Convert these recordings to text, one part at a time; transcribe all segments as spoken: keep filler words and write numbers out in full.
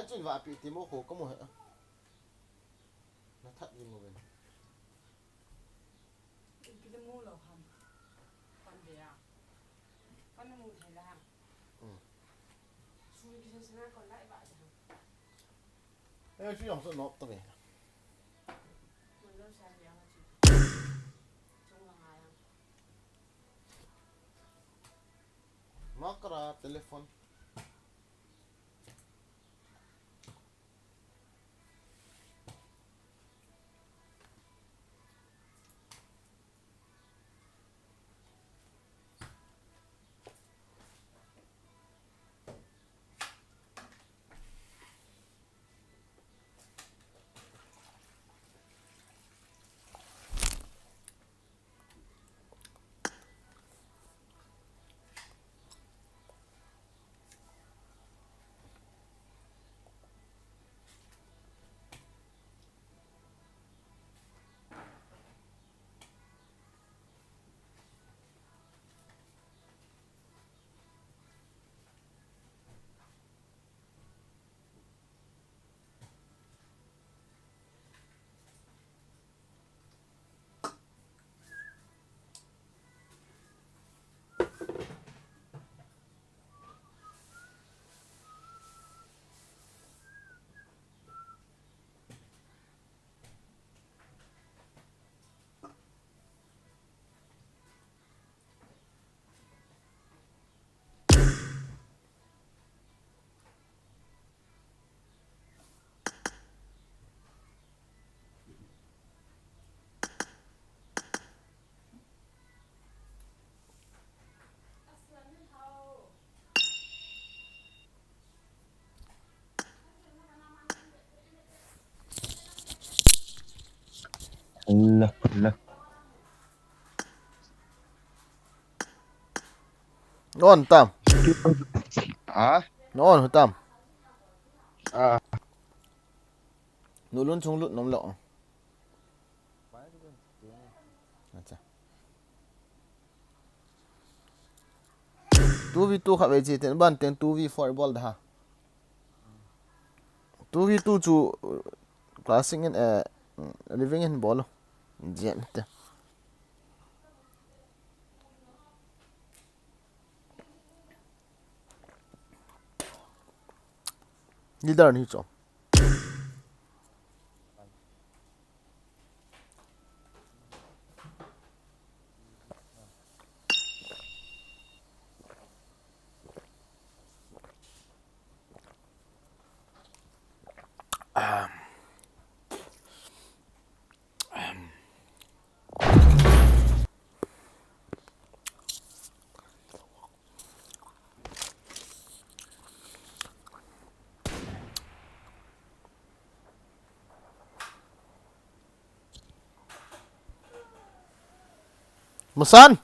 Chun va pi ti mo ko ka mo he. Na that ji mo ben. Ipi le mu lo ham. Pan de a. Pan mu thei la ham. Mm. Su ki se se na kon lai ba de ham. Eh, chu yong so nop to ve. Mun lo sa ya ma chi. Chung la nga ya. Makra telephone. Allah, Allah. Non tam. Ha? Non tam. Ah. Nu lun chung lut nom lo. Acha. Two v two kha ve chi ten ban ten two v four bol da ha. Two v two chu, uh, classic in, eh, living in bol. Jen te. Leader ni chu. Masan.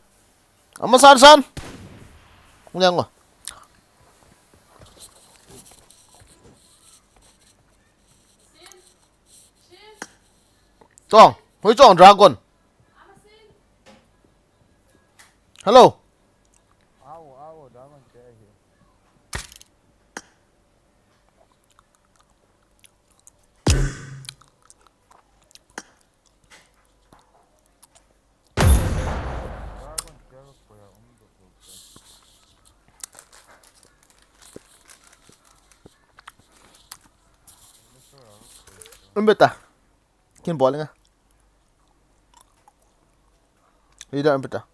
Amasan san. Ngiang ko. Chong. Hui chong dragon. Hello. Umbeta. Kin bowling ah. Leader umbeta.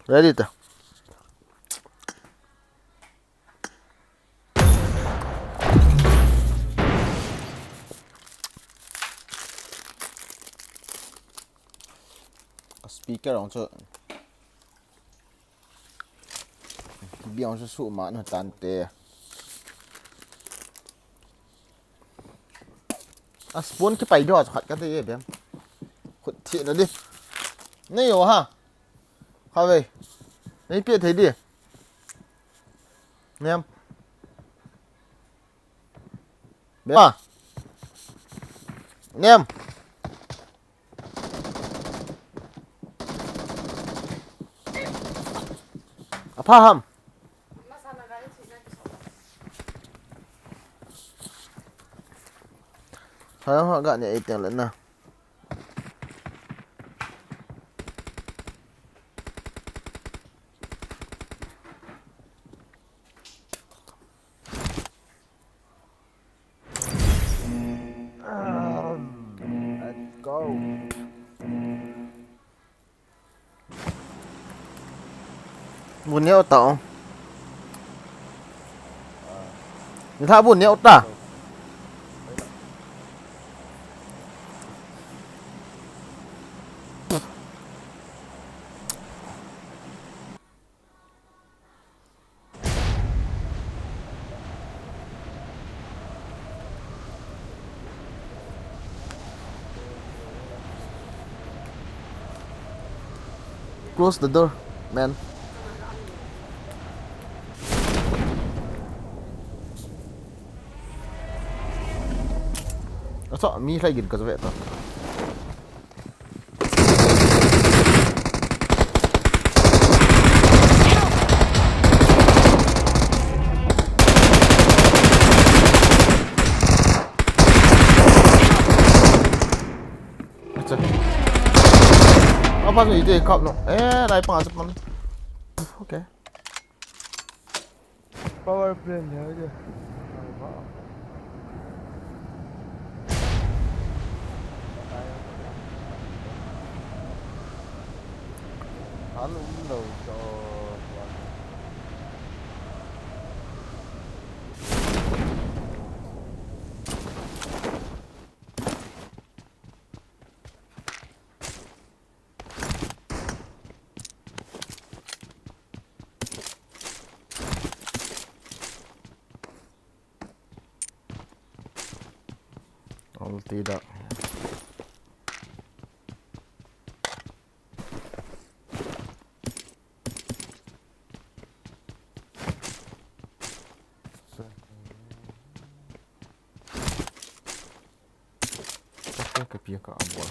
Ready ta. Speaker ong chu. Biang chu su ma na tan te. A spoon kipai doh chu khat ka te e bem. Khut thi na di. Nei o ha. Ha ve. Nei pe thei di. Nem. Bem. Nem. Apha ham. Saya ha ga ne iteng le na. Let's go. Bun neo ta. Ni tha bun neo ta. Close the door, man. Asa, mi lai gin ka ve ta. Acha. Apa tu ide kap no? Eh, lai pang acha pang. Okay. Power play le je. Hal um lo cho. Ulti da. Ka pia ka abol.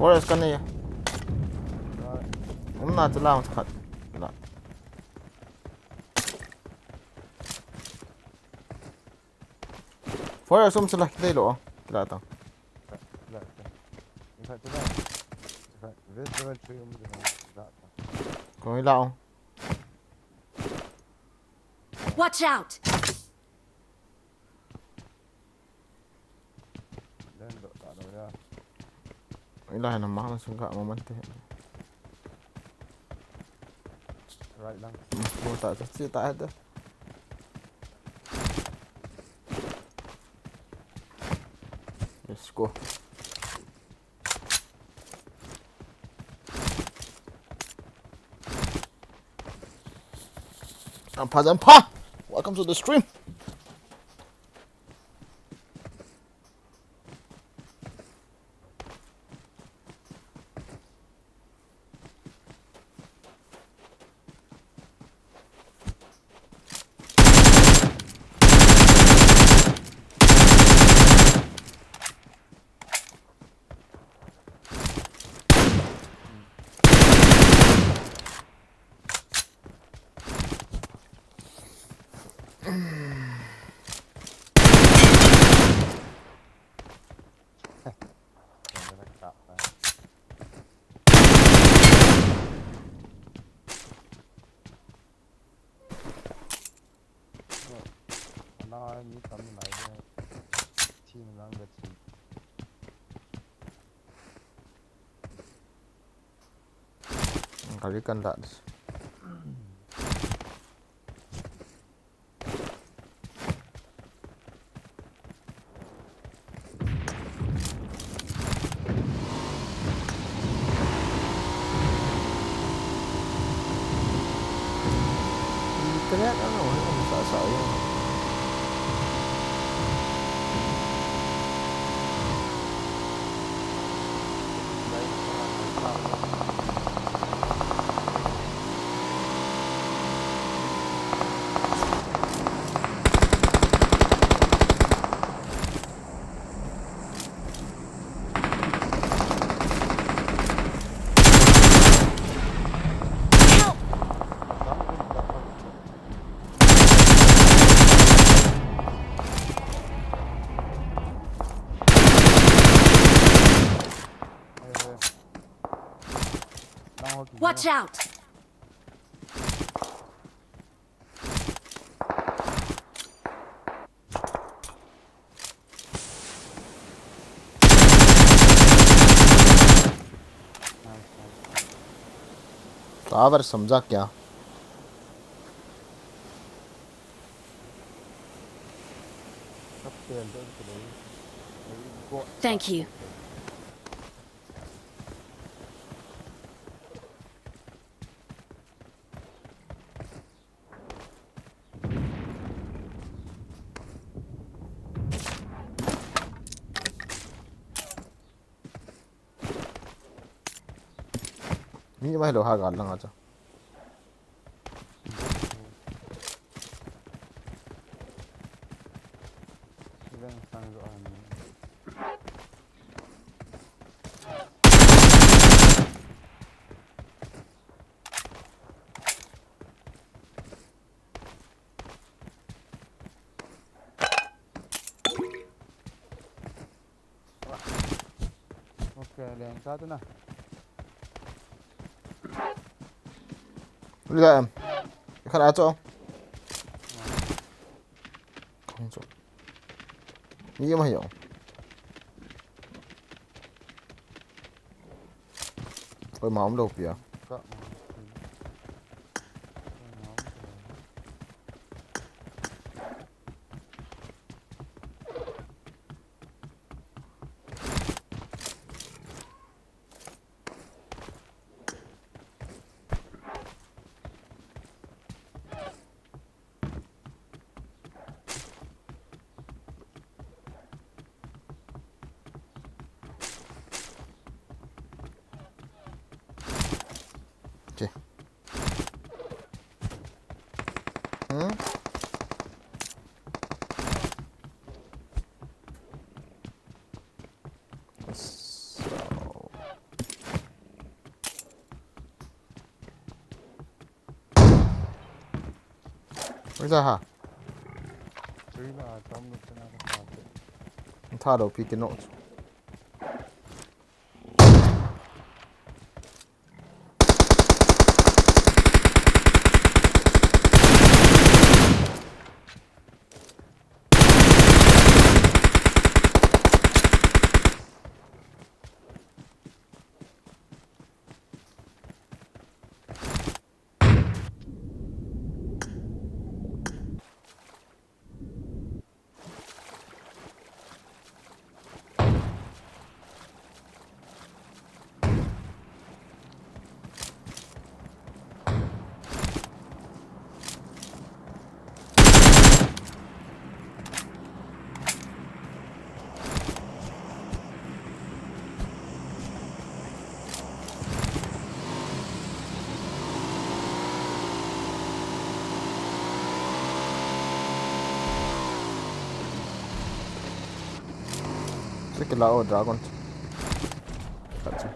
Forest ka nei. Um na chu lang khat. La. Forest um chu la, dei lo. La ta. La ta. In fact, la. In fact, this level three um chu la ta. Kong ila. Watch out! Len doh ta lo ya. Ila na ma na sung ka ma man te. Right lang. Mo ta sa si ta ha ta. Let's go. Jampa, jampa! Welcome to the stream. Ana mi tam nai de. Team lang de team. Kali kan da. Watch out! Tower समझा क्या? Thank you. Mi mai lo ha gal lang acha. Okay, leng sa tu na. Uli la em. Khat a cho. Kong cho. Ni ma yo. Oi, ma um lo pia. Oi, za ha. Tha lo pi ti no. Check it out, dragon. Gotcha.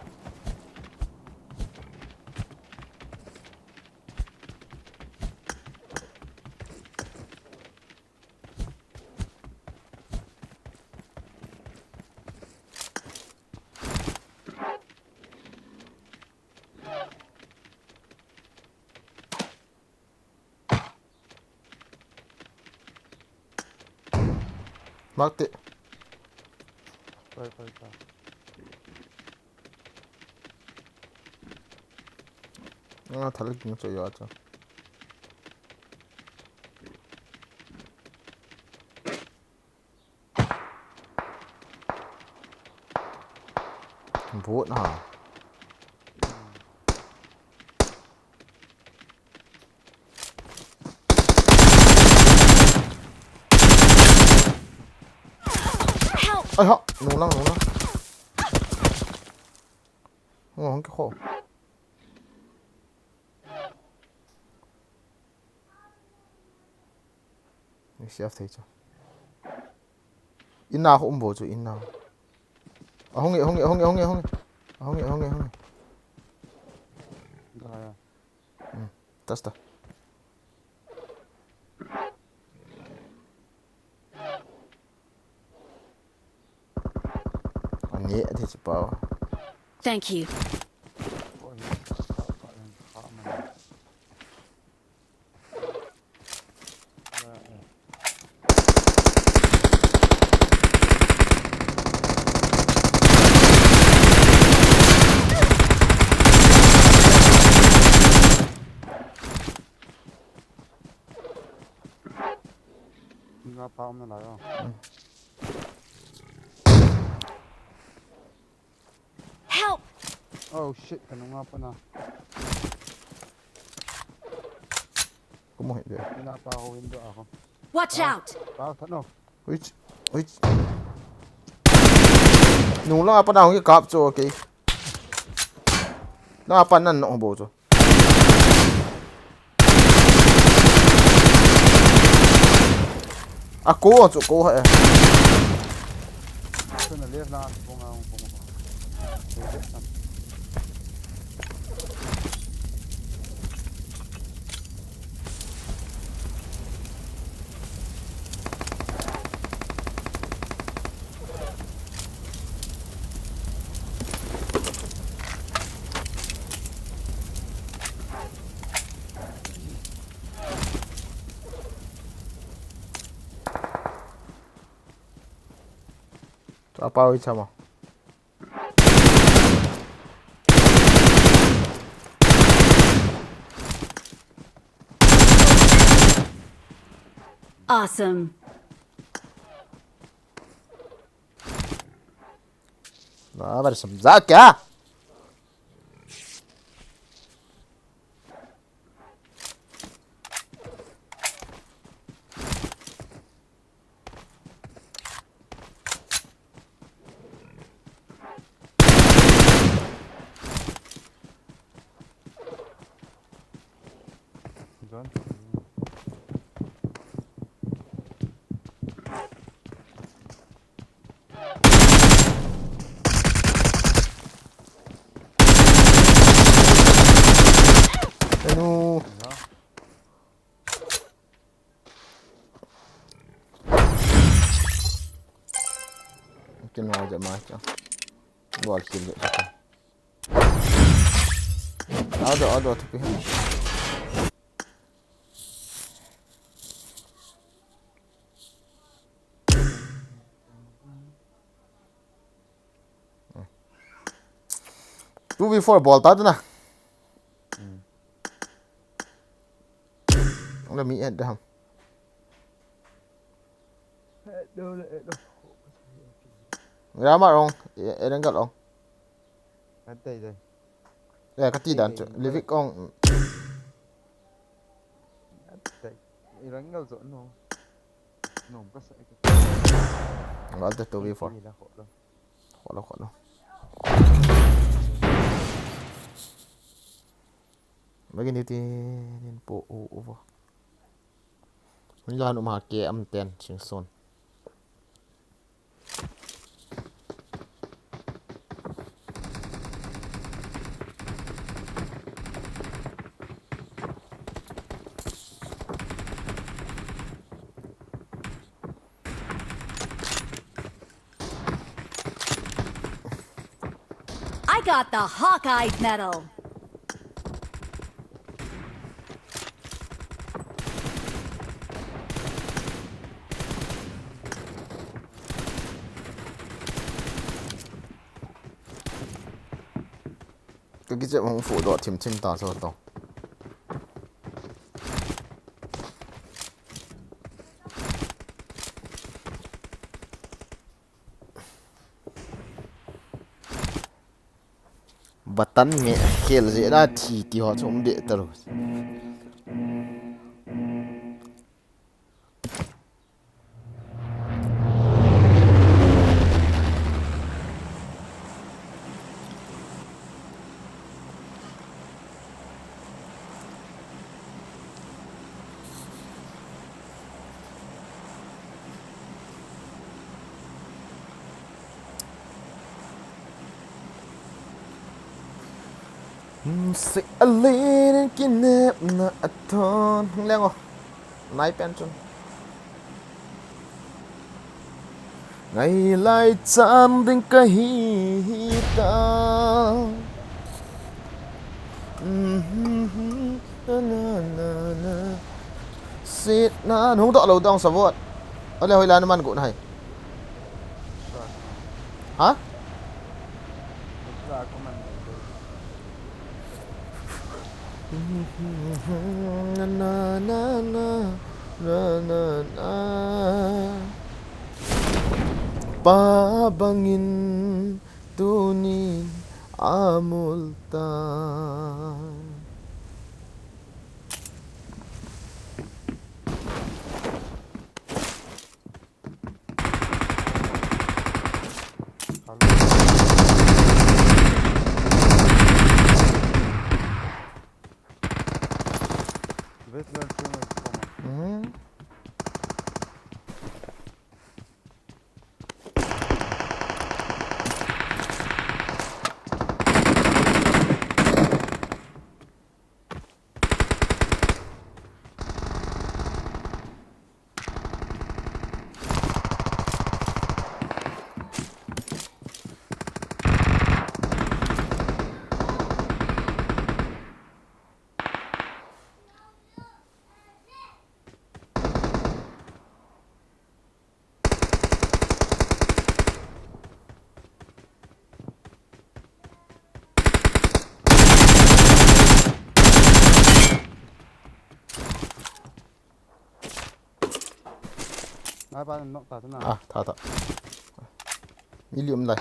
Mark it. Koi, koi, koi. Ah, thal ging cho ya cha. Bot ha. Help! Ai ha, nung lang, nung lang. Nung lang kikho. Ni siaf thei chu. Inna khu um bou chu, inna. Ahung e, ahung e, ahung e, ahung e, ahung e. Ahung e, ahung e, ahung e. Ga ya. Hmm, tasta. Ani, ati si pao. Thank you. Pa um na lai o. Help! Oh shit, ka nunga pa na. Kumo hi de. Ina pa ho window ako. Watch out! Pa tha no. Which, which. Nung la pa na hung kap cho, okay. Na pa nan no bo cho. A ko chu ko ha. Ko na left na ko nga ko. Apa oi chama. Awesome. Nah, baru semza kya? Kin wa jama cha. Bol kill le. Ado, ado, thupi. Two v four bol ta tu na. Let me add them. Rama rong, ereng gal rong. Atai dai. Ya, kati dan tu. Livik rong. Atai. Ereng gal zo no. No, ka sa. Gal tu two v four. Ni la ko lo. Kholo, kholo. Bagi ni ti nin po u u vo. Ni la nu ma ke am ten sing son. I got the Hawkeye medal. Ka kichep hung fuh doh thim thim ta so to. Batan nge khel jeh na thi ti ho chu um deh ta lo. Seh a len in kinepna a thon. Hung leng o. Nai pen chun. Ngai lai chan ding ka hi hi ta. Na, na, na, na. Sit na, nung doh lo dong savot. Ale hoi la na man gu na hai. Ha? Na, na, na, na. Na, na, na. Pa bangin tunin amul tan. Hello. Wait, wait, wait, wait, come on. Hmm? Nai pa nok ta tu na. Ah, tha, tha. Mi li um lai.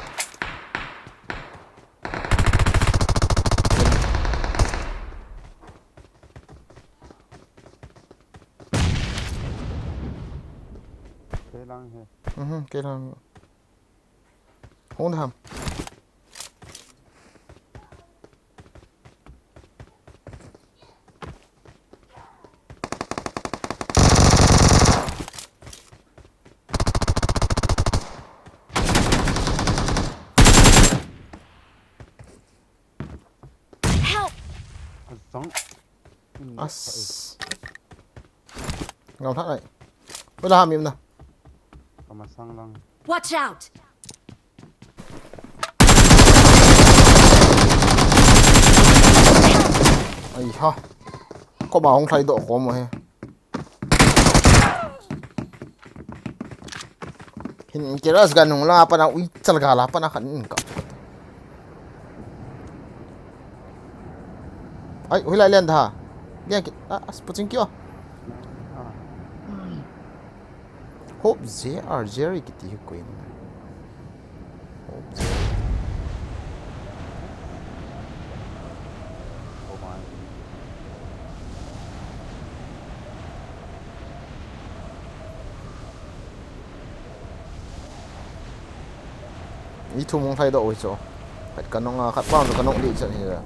Kei lang he. Mhm, kei lang. Hung ham. Help! Azang. As. Ngam thak nai. Wala ham im na. Kamasang lang. Watch out! Ai ha. Ko ba hung thlai doh ko mo he. Hin keras gan hung la pana ui chal ga la pana khan in ka. Ai, hui lai len da. Len ki, ah, as puching kio. Hope J R Jerry kiti hi kuin. Hope J R. Ithum hung thlai doh ui chu. Khat ka nong a, khat pa chu ka nong lih chan hi la.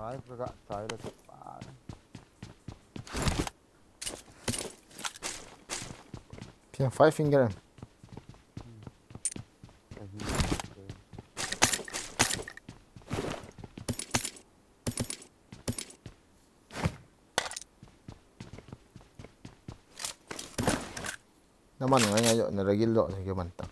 Five ka chai la chu pa. Pia five finger. Na man ngai ngai yo, na ragil lo, na ke man ta.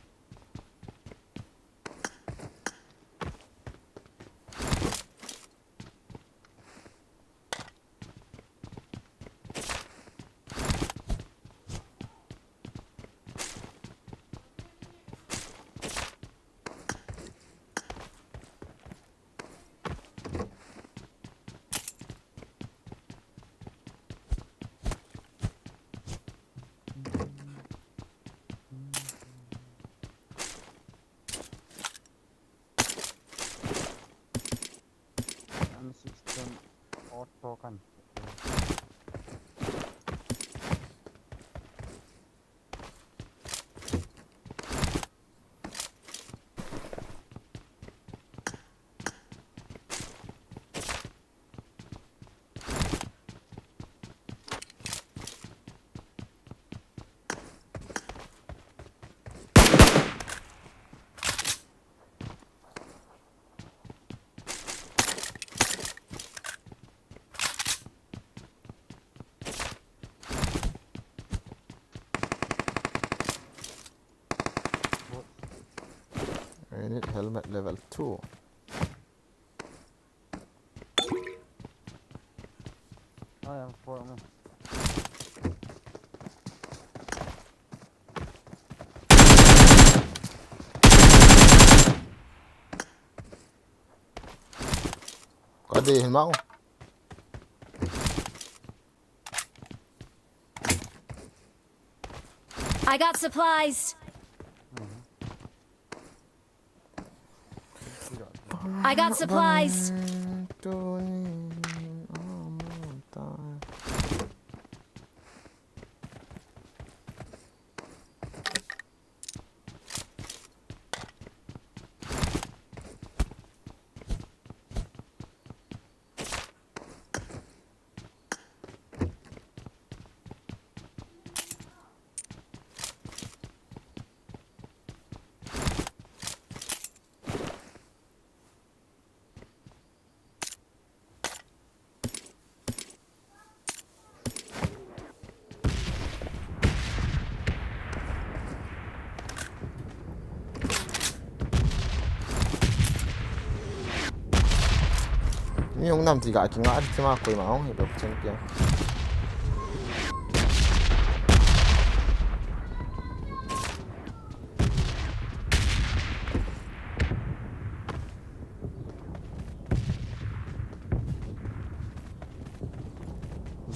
M sixteen auto kan. I need helmet level two. I am for me. Ka dei hin mau. I got supplies. I got supplies. Mi hung nam ti ga kinga ti ma koima hung hi bok chen piang.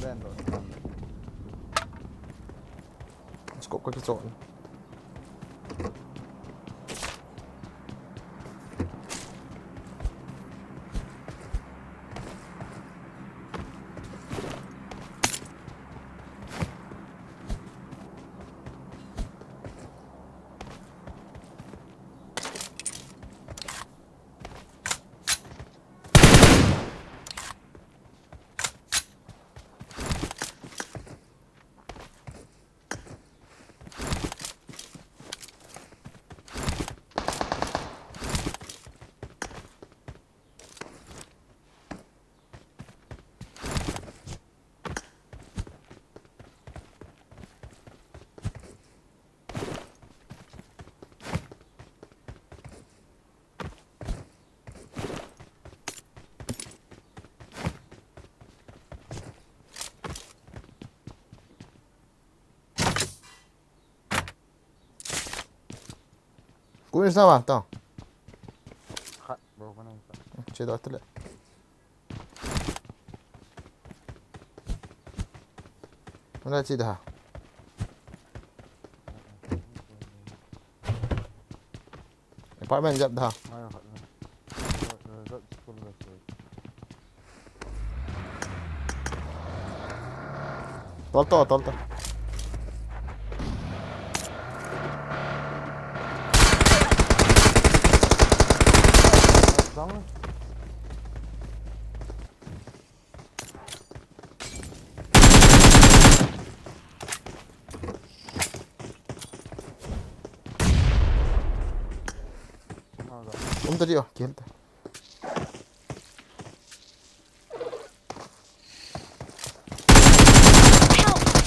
Ven lo. Scope ka kichon. Kuni sama to. Khat bro, kuni sa. Che da tele. Mana che da. Apartment jap da. Tol to, tol to. Um ta di o, kill ta.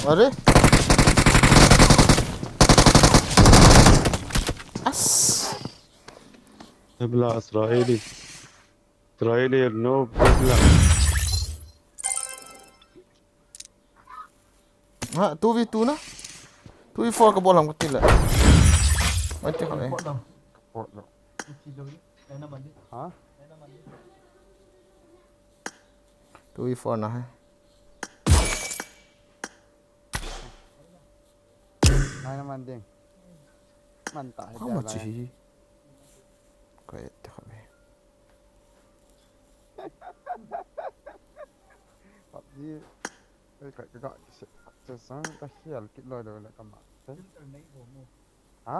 Are? As. Tabla Israeli. Israeli no tabla. Ha, two v two na? Two v four ka bol ham ka ti le. Mai te kha le. Pot lo. Pot lo. Ha? Two v four na hai. Nai na man ding. Man ta hai. How much hi? Ka et te kha le. PUBG. Ei, ka, ka, ka, se, se sang ka hial kit loi loi le ka ma. Te. Ha?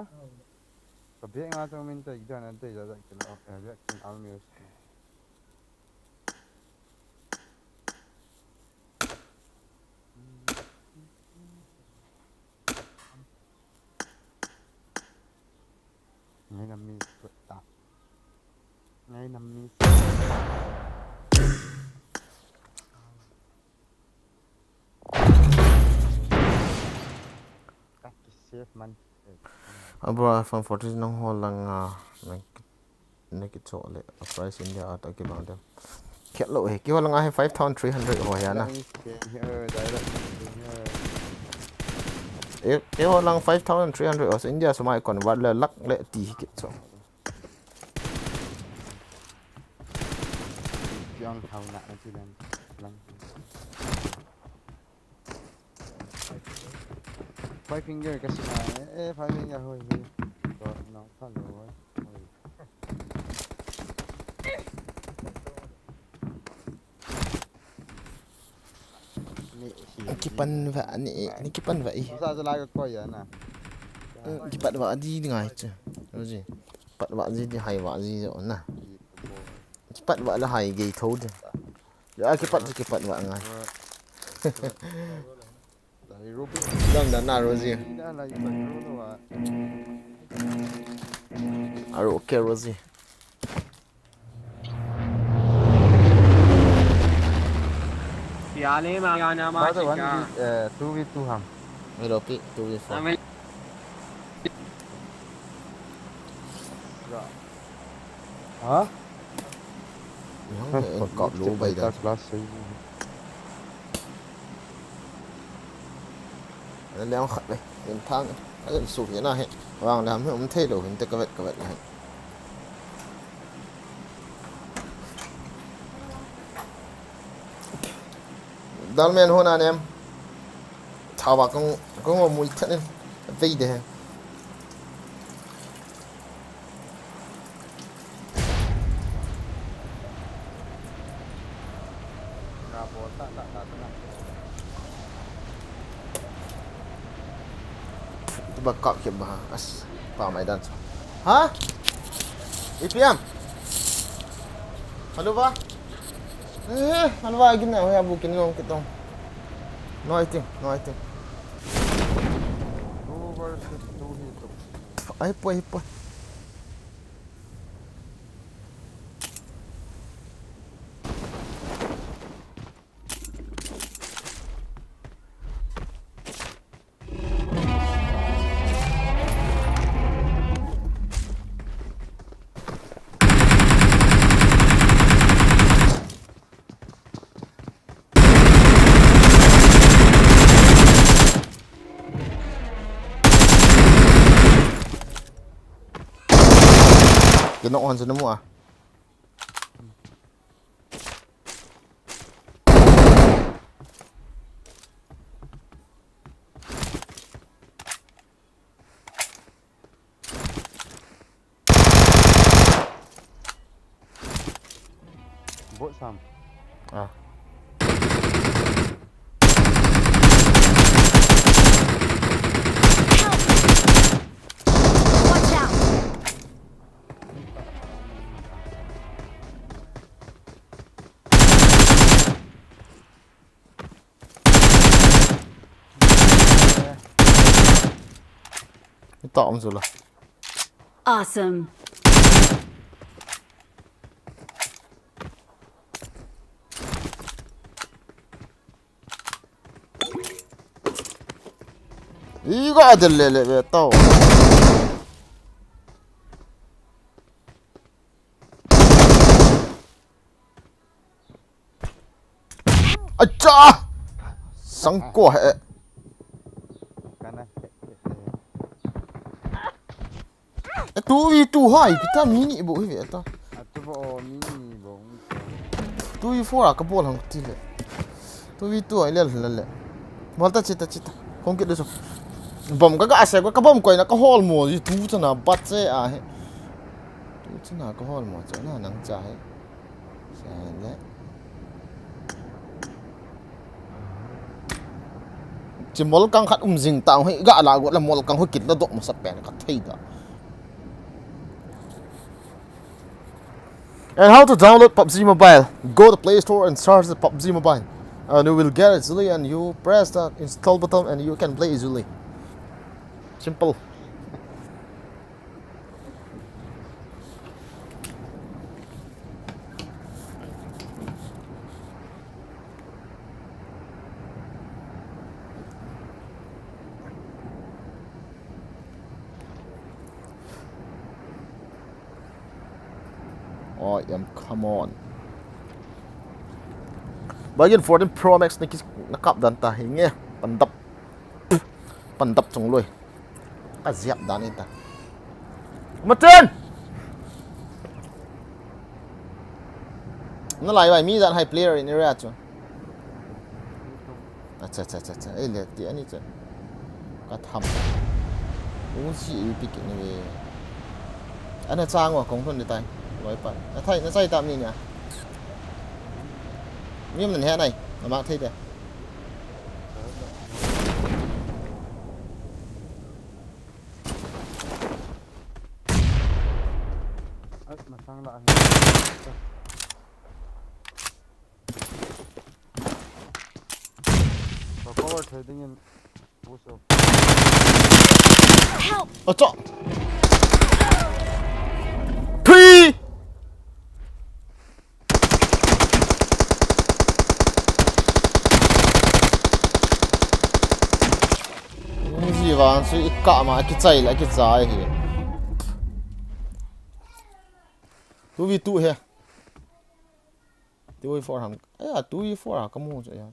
Ka bag nga chu min te dan an te ja ja kit lo. Eh, bag kin almost. Ngai na miss ta. Ngai na miss. Ka ki save man. Abra fan forty nang ho lang a, nang Na kicho le, a price India a ta kibang dem. Khet lou hi, keiho langa hi five thousand three hundred ho hi ana. Let me stay here, direct stay here. E, keiho lang five thousand three hundred ho, India sum a i convert le lakh le ti hi kicho. Piang thau na na ti lang, lang. Five finger kasi na, eh, eh, five finger, hoy, hoy. Ito, no, follow, hoy. Hoy. Ni, hi, Kipan va, ni, ni kipan va i. Sa sa la ko ya na. Eh, kipat va di ngai che. Rosie. Pat va di di hai va di jo na. Kipat va la hai gei tho de. Ya, kipat, kipat va ngai. Dang, dang, na, Rosie. Aro, okay, Rosie. Siale, Mariana, Brother, one Machika. V, uh, two v two ham. Hello, P, two v four. Amen. Ha? Yang, eh, kap lo bai da. Class sei. Leng khat ve. Lim thang. Alem su hi na he. Wang le ham he um thei lo hin te ka vet ka vet na he. Dalmen hona nem. Thawa kong, kong mui thanin. Vei de he. Ba kap ke ba. As. Pa mai dan. Ha? Ipiam. Hello ba? Eh, hello ba, gin na, hoya bu kin long kitong. No, I think, no, I think. Two versus two hit. Ai, poi, poi. Kena on sana mu ah. Bot sam. Ah. Watch out! Ita om zula. Awesome. Iga adel lele be tao. Acha! Sangko he. Kana. E, two v two hai, kita mini bo hi ve ta. Atu bo mini bo. Two v four a ka bol hang ti le. Two v two ai le le le. Bol ta chita chita. Kong kit le so. Bom ka ga se ko ka bom koi na ka hol mo ji tu chana bat se a he. Tu chana ka hol mo chana nang cha he. Sele. Chi mol kang khat um jing tang hoi ga la go la mol kang hoi kit la dok masa pen ka thei da. And how to download PUBG Mobile? Go to Play Store and search the PUBG Mobile. And you will get it easily and you press the install button and you can play easily. Simple. Oh, em, come on. Baigen fourteen Pro Max na ki, na kap dan ta hi nge. Pandap. Pandap chung lui. Ka ziap dan in ta. Matin! Na lai vai mi dan hai player in area chu. Acha, acha, acha, acha. Ei le, ti ani chu. Ka tham. Ung si i pi ki ni ve. Ana chang wa kong thon de tai. Loi pa. Na thai, na chai tam ni nia. Mi man he nai. Na mak thei de. Ai, masang la. Recover thei dingin push off. Help! Acha! Three! Ji vang chu i kah ma, a kichai le, a kichai hi. Two v two he. Two v four ham. Aya, two v four ha, kamu chu ya.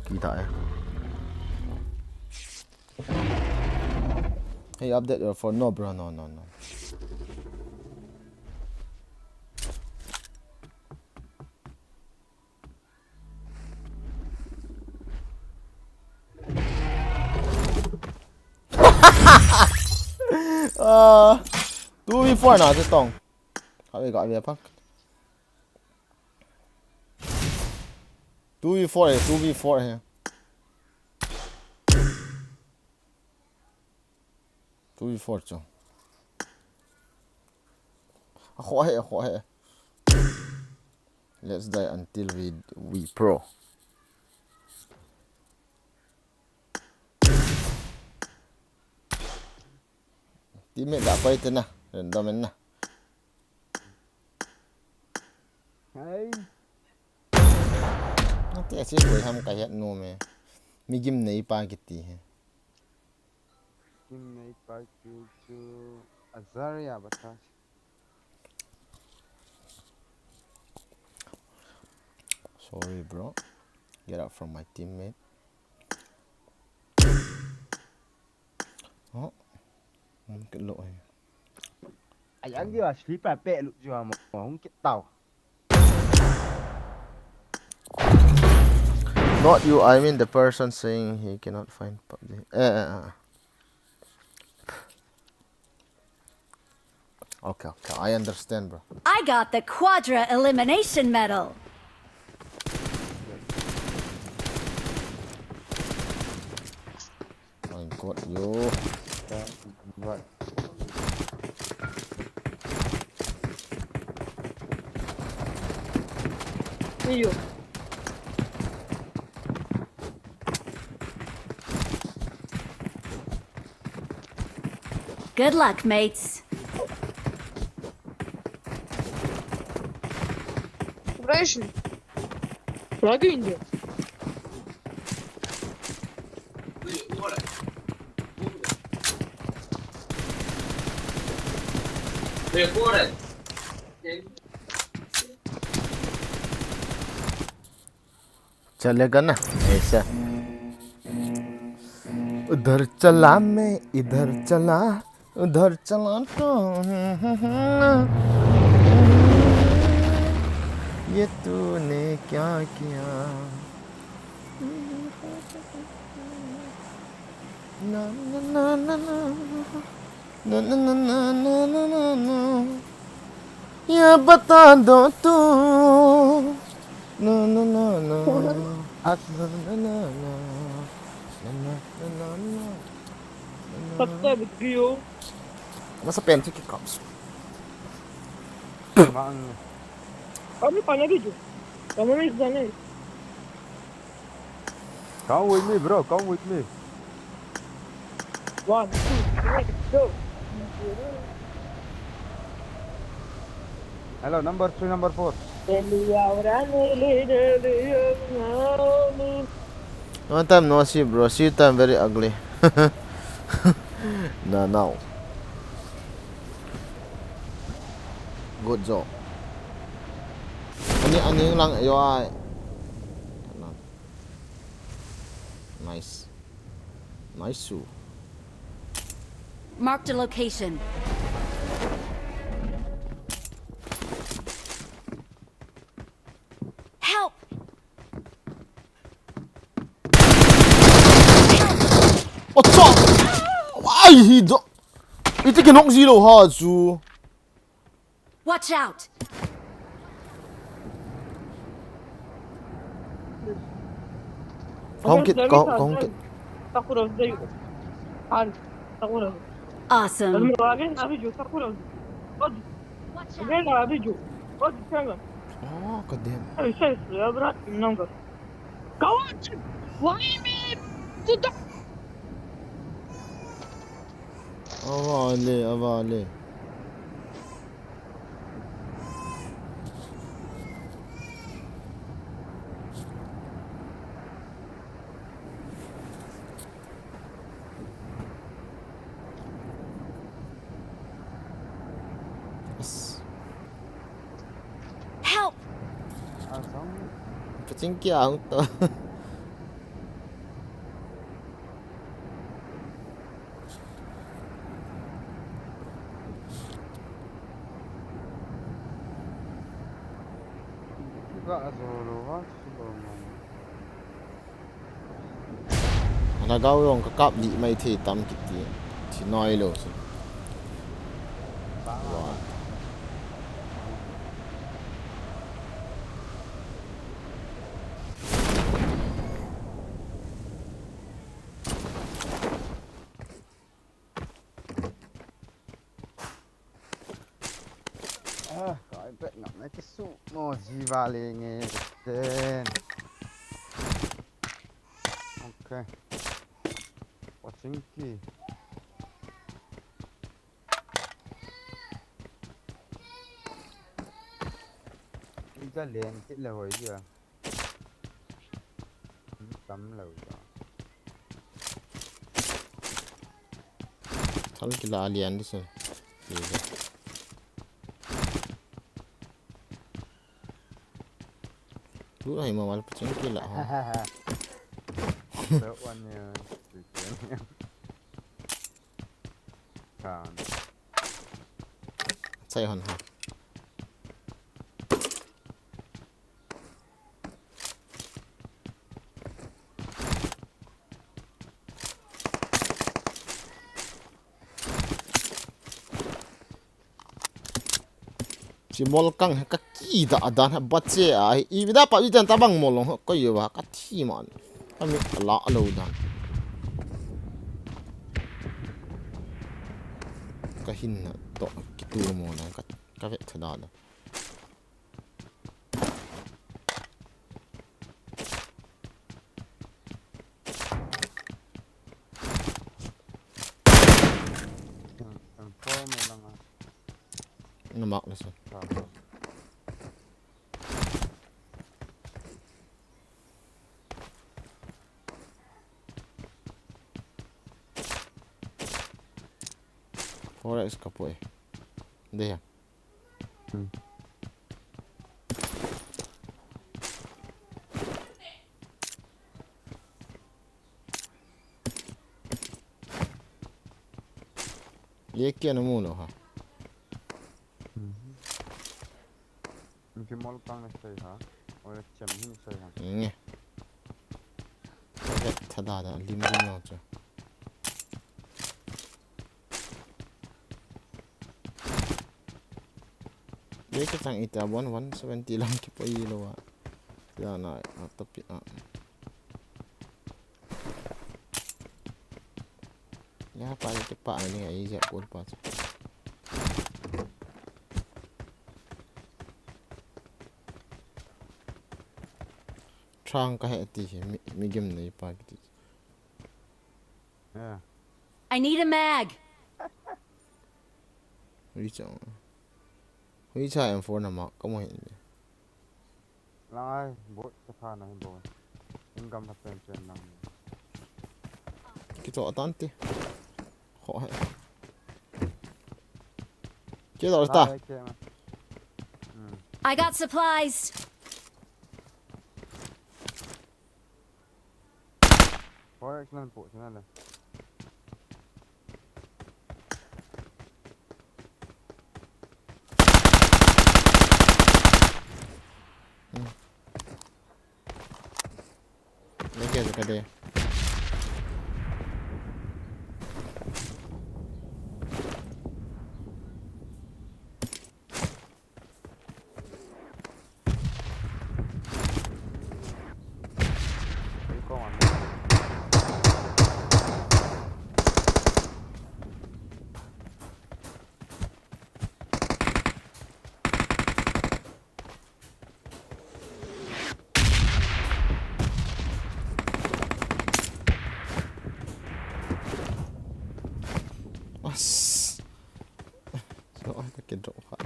Kita eh. Hey, update your phone. No, bro, no, no, no. Ah, two v four na, Chetong. Ka ve, ka ve, pak. Two v four hai, two v four hai. Two v four chu. A kho hai, a kho hai. Let's die until we, we pro. Teammate da pai te na, random in na. Hai. Nate a chi koi ham ka het nom e. Mi gimnei pa kiti he. Gimnei pa kiti chu Azaria bata. Sorry, bro. Get out from my teammate. Oh. Hung kit lou e. Ai, an dia sleep a pe lu jua mo. Hung kit tau. Not you, I mean the person saying he cannot find PUBG. Eh, eh, eh. Okay, okay, I understand, bro. I got the Quadra Elimination Medal. I got you. Right. Iyo. Good luck, mates. Operation. Lagi indio. चलेगा ना ऐसा। उधर चला मैं, इधर चला, उधर चला तो। ये तूने क्या किया? ना, ना, ना। या बता दो तू। ना, ना, ना, ना। ना, ना, ना, ना। ना, ना, ना, ना। Patay, ba't kayo? Nasa pantry ki cops. Mang. Kami pa na video. Kami na exam eh. Come with me, bro. Come with me. One, two, three, go. Hello, number three, number four. Long time no see, bro. See time very ugly. Nah, now. Good job. Ani, ani lang yo ai. Nice. Nice su. Marked a location. Help! What's up? Why he do? Iti ke knock zero ha chu. Watch out! Kahung kit, kahung, kahung kit. Sakura zai. An, Sakura. Awesome. Azmi wage na video Sakura. Odi. Zai na video. Odi changa. Oh, god damn. Ai sai su ya bra nanga. Kawan. Why me? Tudo. Avale, avale. Yes. Help! Paching kia hung to. Ana gau yong ka kap di mai thei tam kiti. Thi noi lo chu. Wa. Ah, kai pet ngam na kisu mo jiva le nge ten. Okay. Watching ki. Ija len kit le hoi dia. Tam lo ta. Thal kila lian di se. Lu hai ma wal pacheng kila ha. Lo wan ya. Kan. Sai hon ha. Si mol kang ha ka ki da dan ha bache a i da pa i dan ta bang mol long ha ko yo ba ka thi man. Ka mi la lo dan. Ka hin na to ki tu mo na ka ka ve tha da da. Ang, ang form mo lang ah. Ano mak na sa? Tama. Forex ka po eh. Hindi yan. Hmm. Ye kya namu lo ha? Mhm. Inki mol pang na sai ha? Or chem hin sai ha? Nge. Thada da lim lim lo cha. Ye ke tang ita bon one seventy lang ki pa ilo wa. Ya na, a tapi a. Ya pa ke pa ni ai ya kol pa. Trang ka he ti hi mi, mi gim nei pa ki ti. Yeah. I need a mag. Hui cha. Hui cha M four na ma ka mo hin. Lai, bot ka tha na hin bot. Income ka pen pen lang. Kicho atan ti. Kho hai. Kicho ta. Lai, ke ma. Hmm. I got supplies. Forex nan po sina le. Hmm. Leke sa kade. As. So, ah, ta ke drop kha.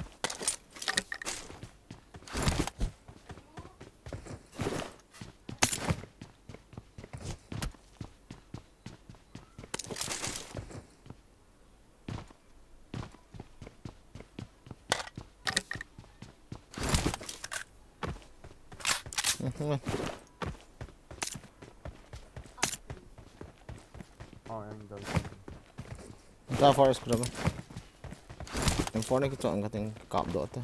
Mhm. Oh, yang jauh. Tua forest ko ba. M four ne kichon ka teng kap doh ta.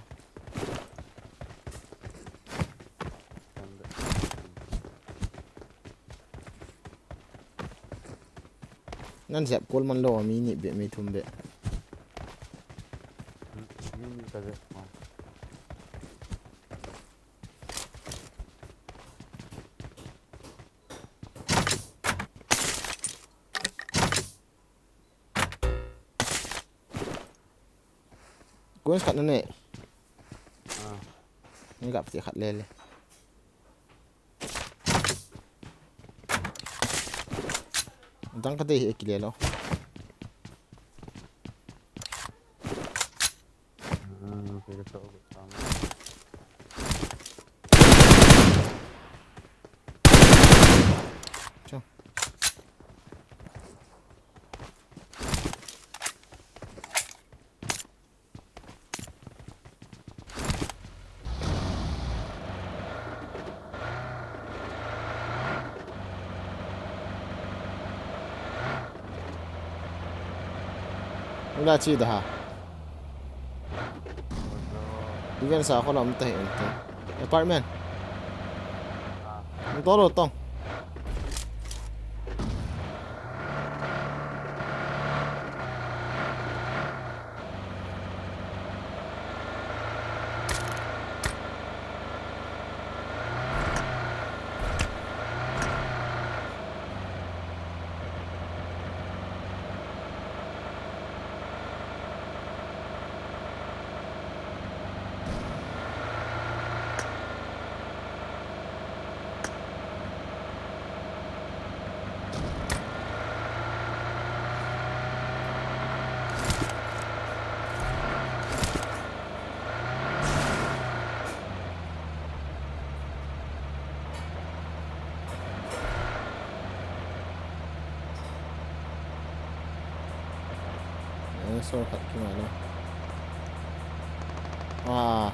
Nan jep kol man lou, mi ni beh, mi thum beh. Mi ni ka jep ma. Guns khat na ne. Ah. Ni gap ti khat le le. Dang ka dei hi ki le lo. Ah, okay, ka to. Cha. Ula chi da ha. Even sa ko lam te ente. Apartment. Tolo tong. Eh, so khat ki ma na. Ah.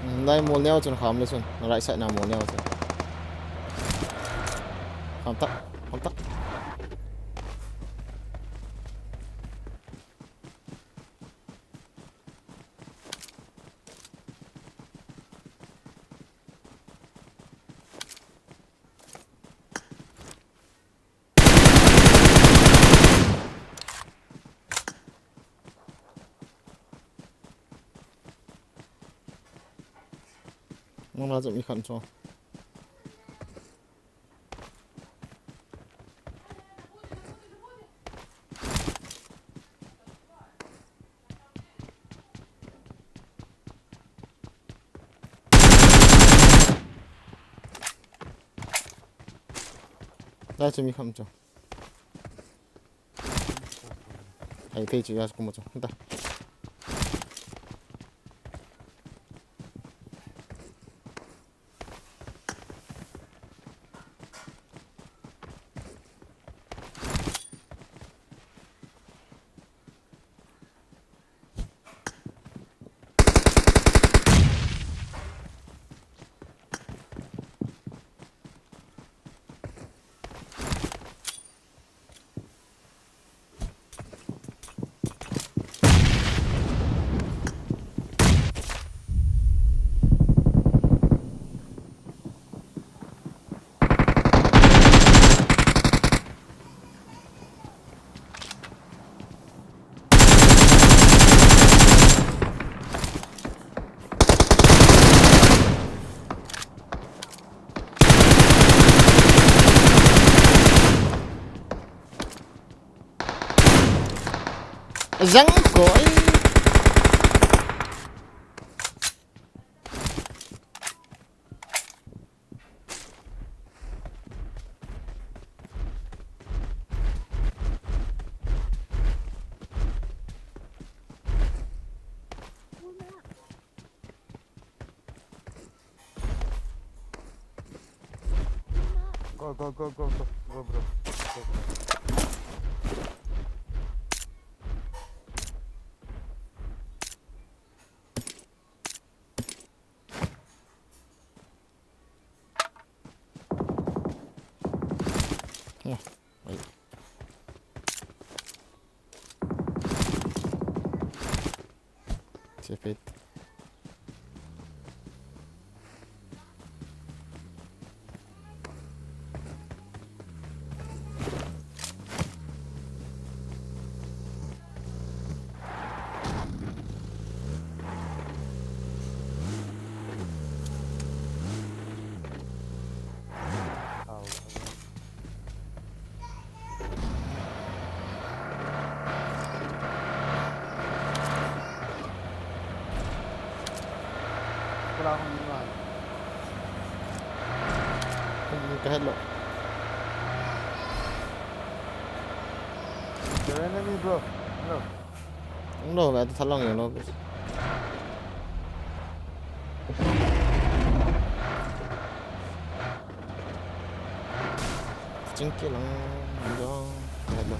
Hmm, nai mol neo chun kham le chun. Na right side na mol neo chun. Kham tak, kham tak. Nang la jam i khan cho. Dai chu mi kham chu. Ai, phei chu ya kuma chu. Ta. Jang koi. Go, go, go, go, go, go, bro. Go, bro. Oh, wait. Save it. Wala akong ginawa. Hindi ka hello. There are enemy, bro. Hello. Ang loob, ito talong yung loob. Chingki lang, yung, kahit ba.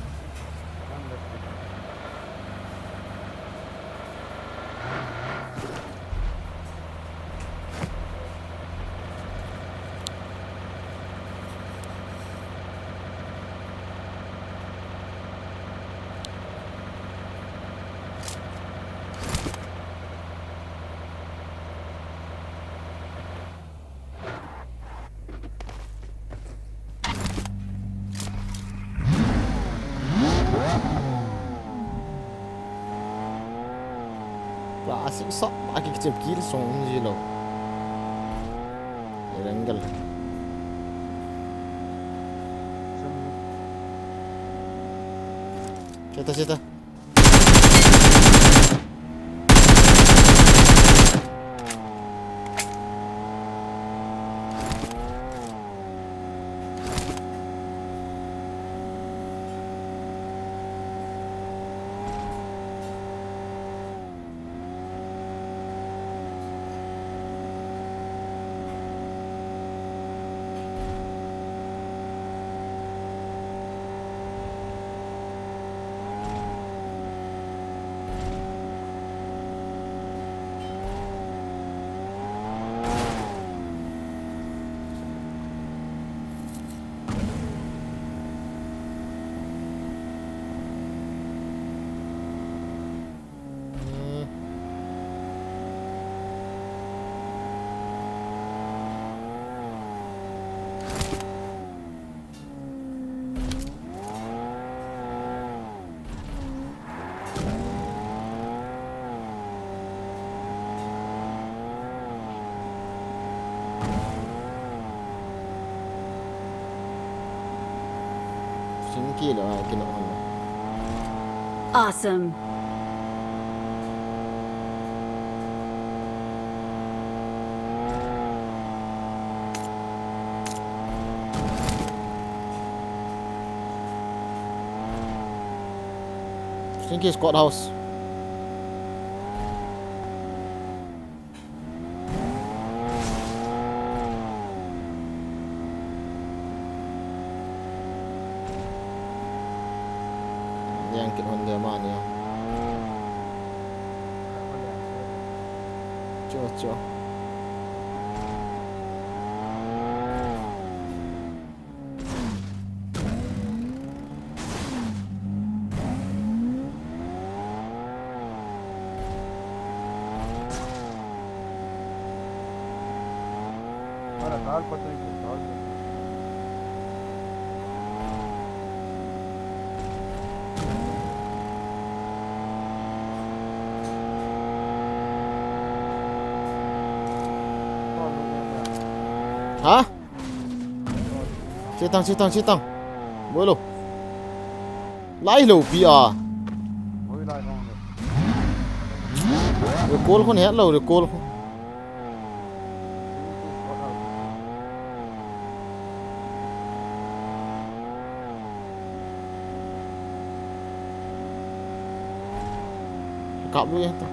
Plastic sa, aki kichim kill song ji lo. Rengel. Cheta, cheta. Singki lo, ah, kino hon. Awesome. Singki squad house. Yang kit hon dia mani ya. Cho, cho. Ha? Chetang, chetang, chetang. Boi lo. Lai lo pi a. Boi lai kong. Recall khun het lo, recall khun. Kap lui ta.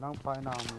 Nang pai na mu.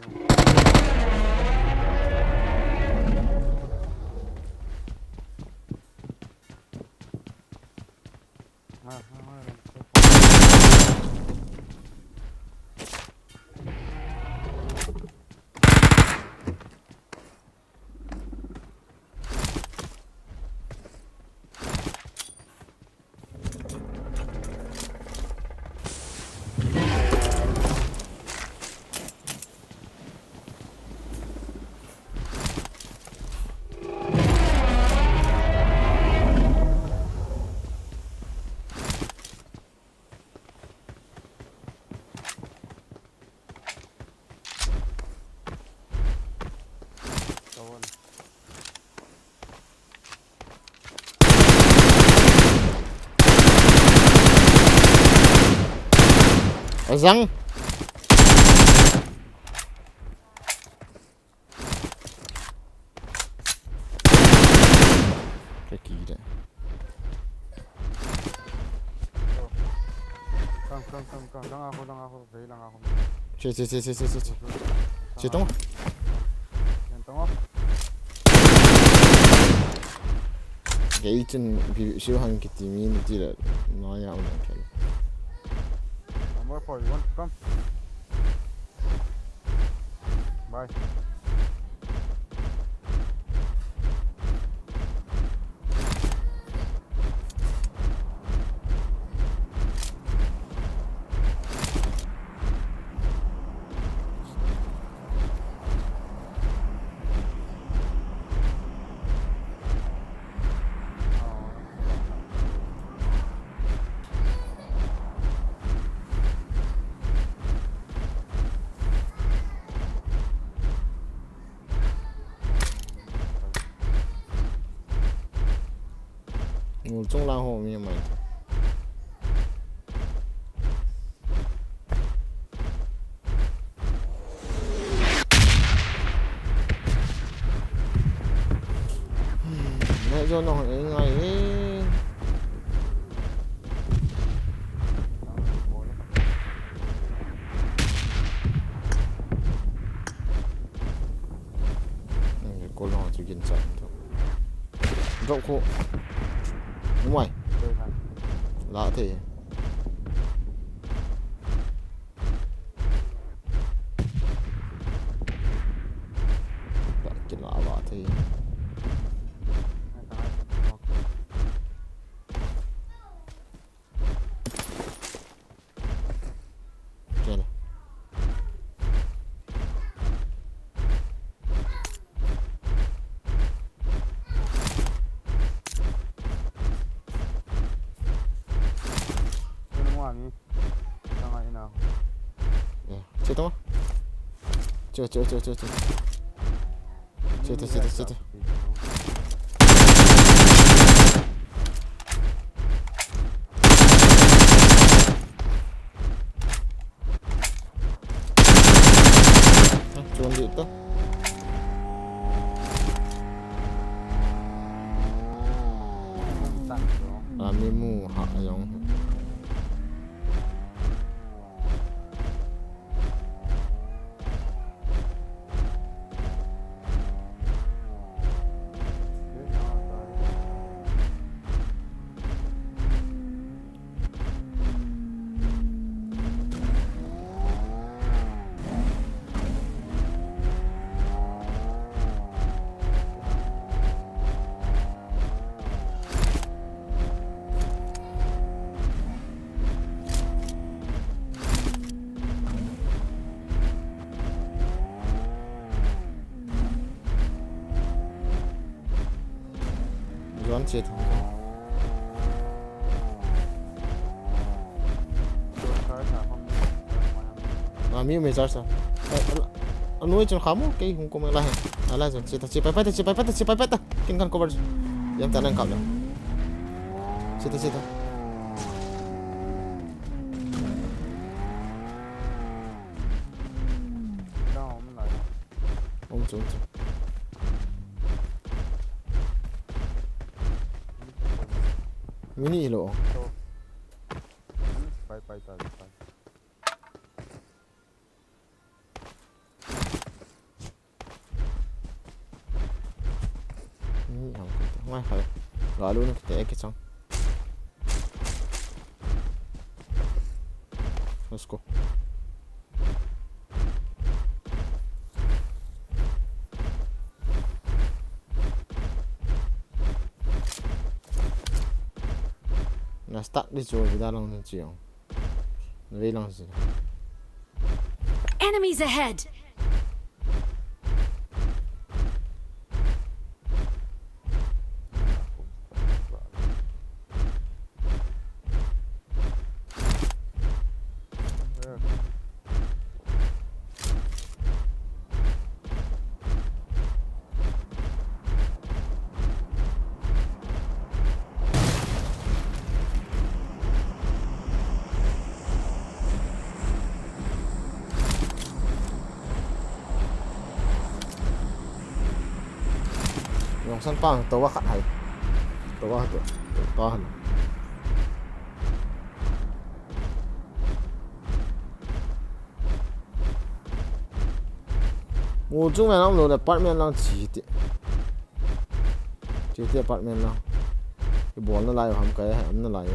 Azang. Ka ki de. Come, come, come, come. Lang ako, lang ako. Very lang ako. Che, che, che, che, che, che, che. Che tong. Yan tong. Kei chun bi siu hang kiti mi ni ti le. No ya un kei. I'm more for you. Want to come? Bye. Ngul chung lang ho mi mai. Ngai jo no ngai e. Ko lo chu gin cha. Drop ko. Umai. La the. Ba kila la the. Kela. Kena mo ami. Tanga ina. Ya, che to. Che, che, che, che, che. Che to, che to, che to. Chun di to. Ami mu ha ayong. Chet. Ah, mi me charge sa. Anu chun khamu, kei hung ko mai la he. Ala chun, chita, chipai pata, chipai pata, chipai pata. Kin kan cover. Yam ta nang kap la. Chita, chita. Down, lai. Um chu, um chu. Mini lo. Pai, pai, pai, pai. Mini ham ko. Ngai hai. Galu na kite ke chang. Let's go. Na start di chu vida lang ni chiang. Na ve lang si. Enemies ahead! Yong san pang to wa khat hai. To wa to. To han. Mu chung mai lang lo le apartment lang chi ti. Chi ti apartment lang. Ki bol na lai ham kai ham na lai.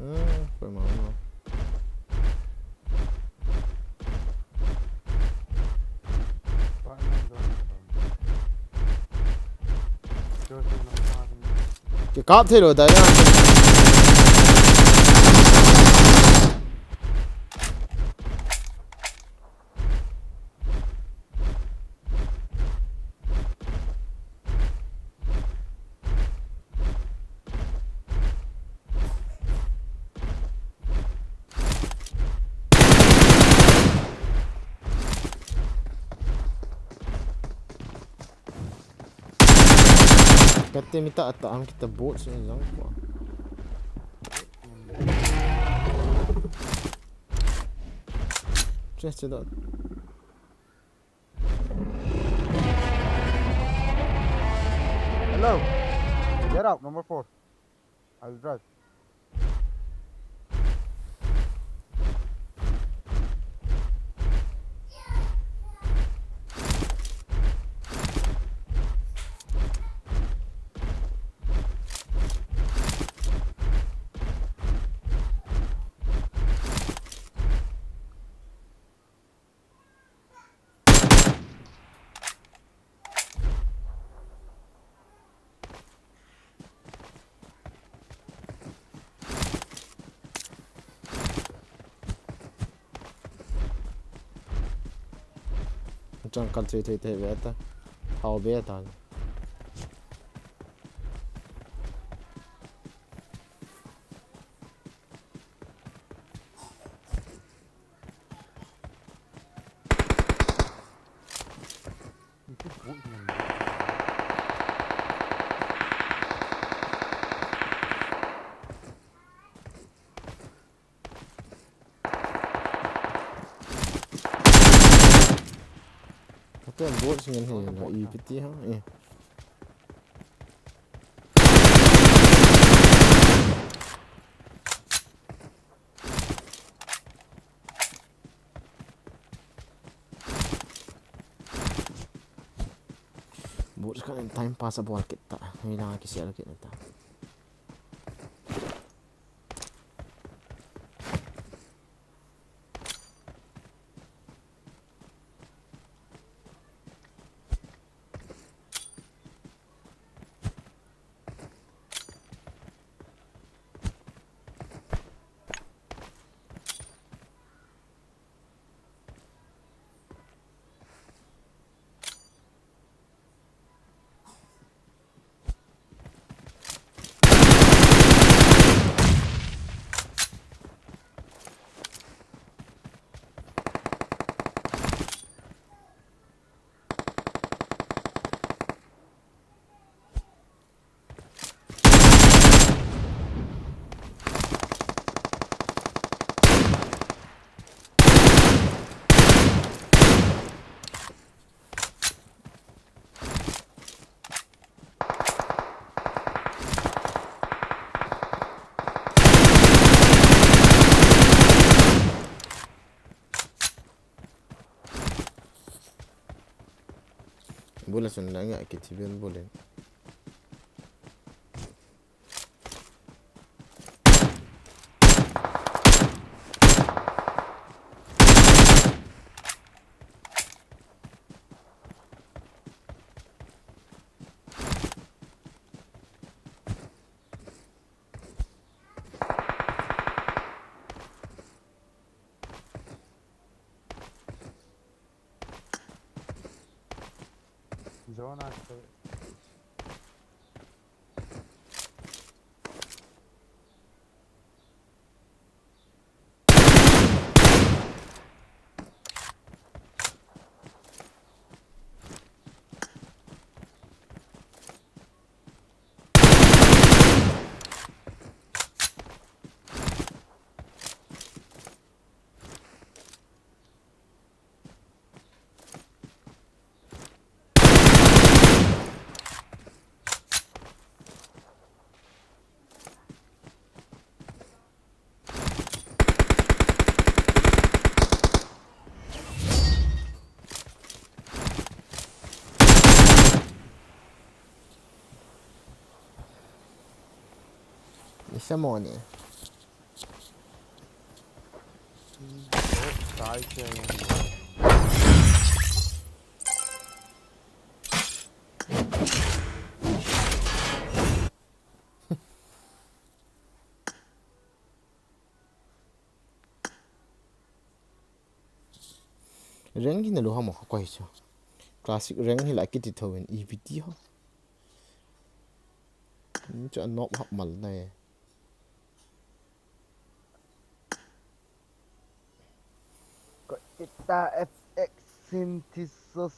Hmm, koima ma. Kikap thei lou dai na. Kate mi ta ata ang kita bot sa yang ko. Che, che da. Hello. Get out, number four. I will drive. Chang kan thei thei thei ve ta. Thao ve ta. Kate bot sing ngen he na ipi ti ha. Eh. Bot khat in time pass abol kit ta. Hei lang kisel kit ta. Bula sun la nga kiti ben bula. Zona. Isa mo ni. Rank hi na lu ham kha koi chu. Classic rank hi la kiti thou in E P T ho. Ni chu a nok hap mal na e. Ko ita F X synthesis.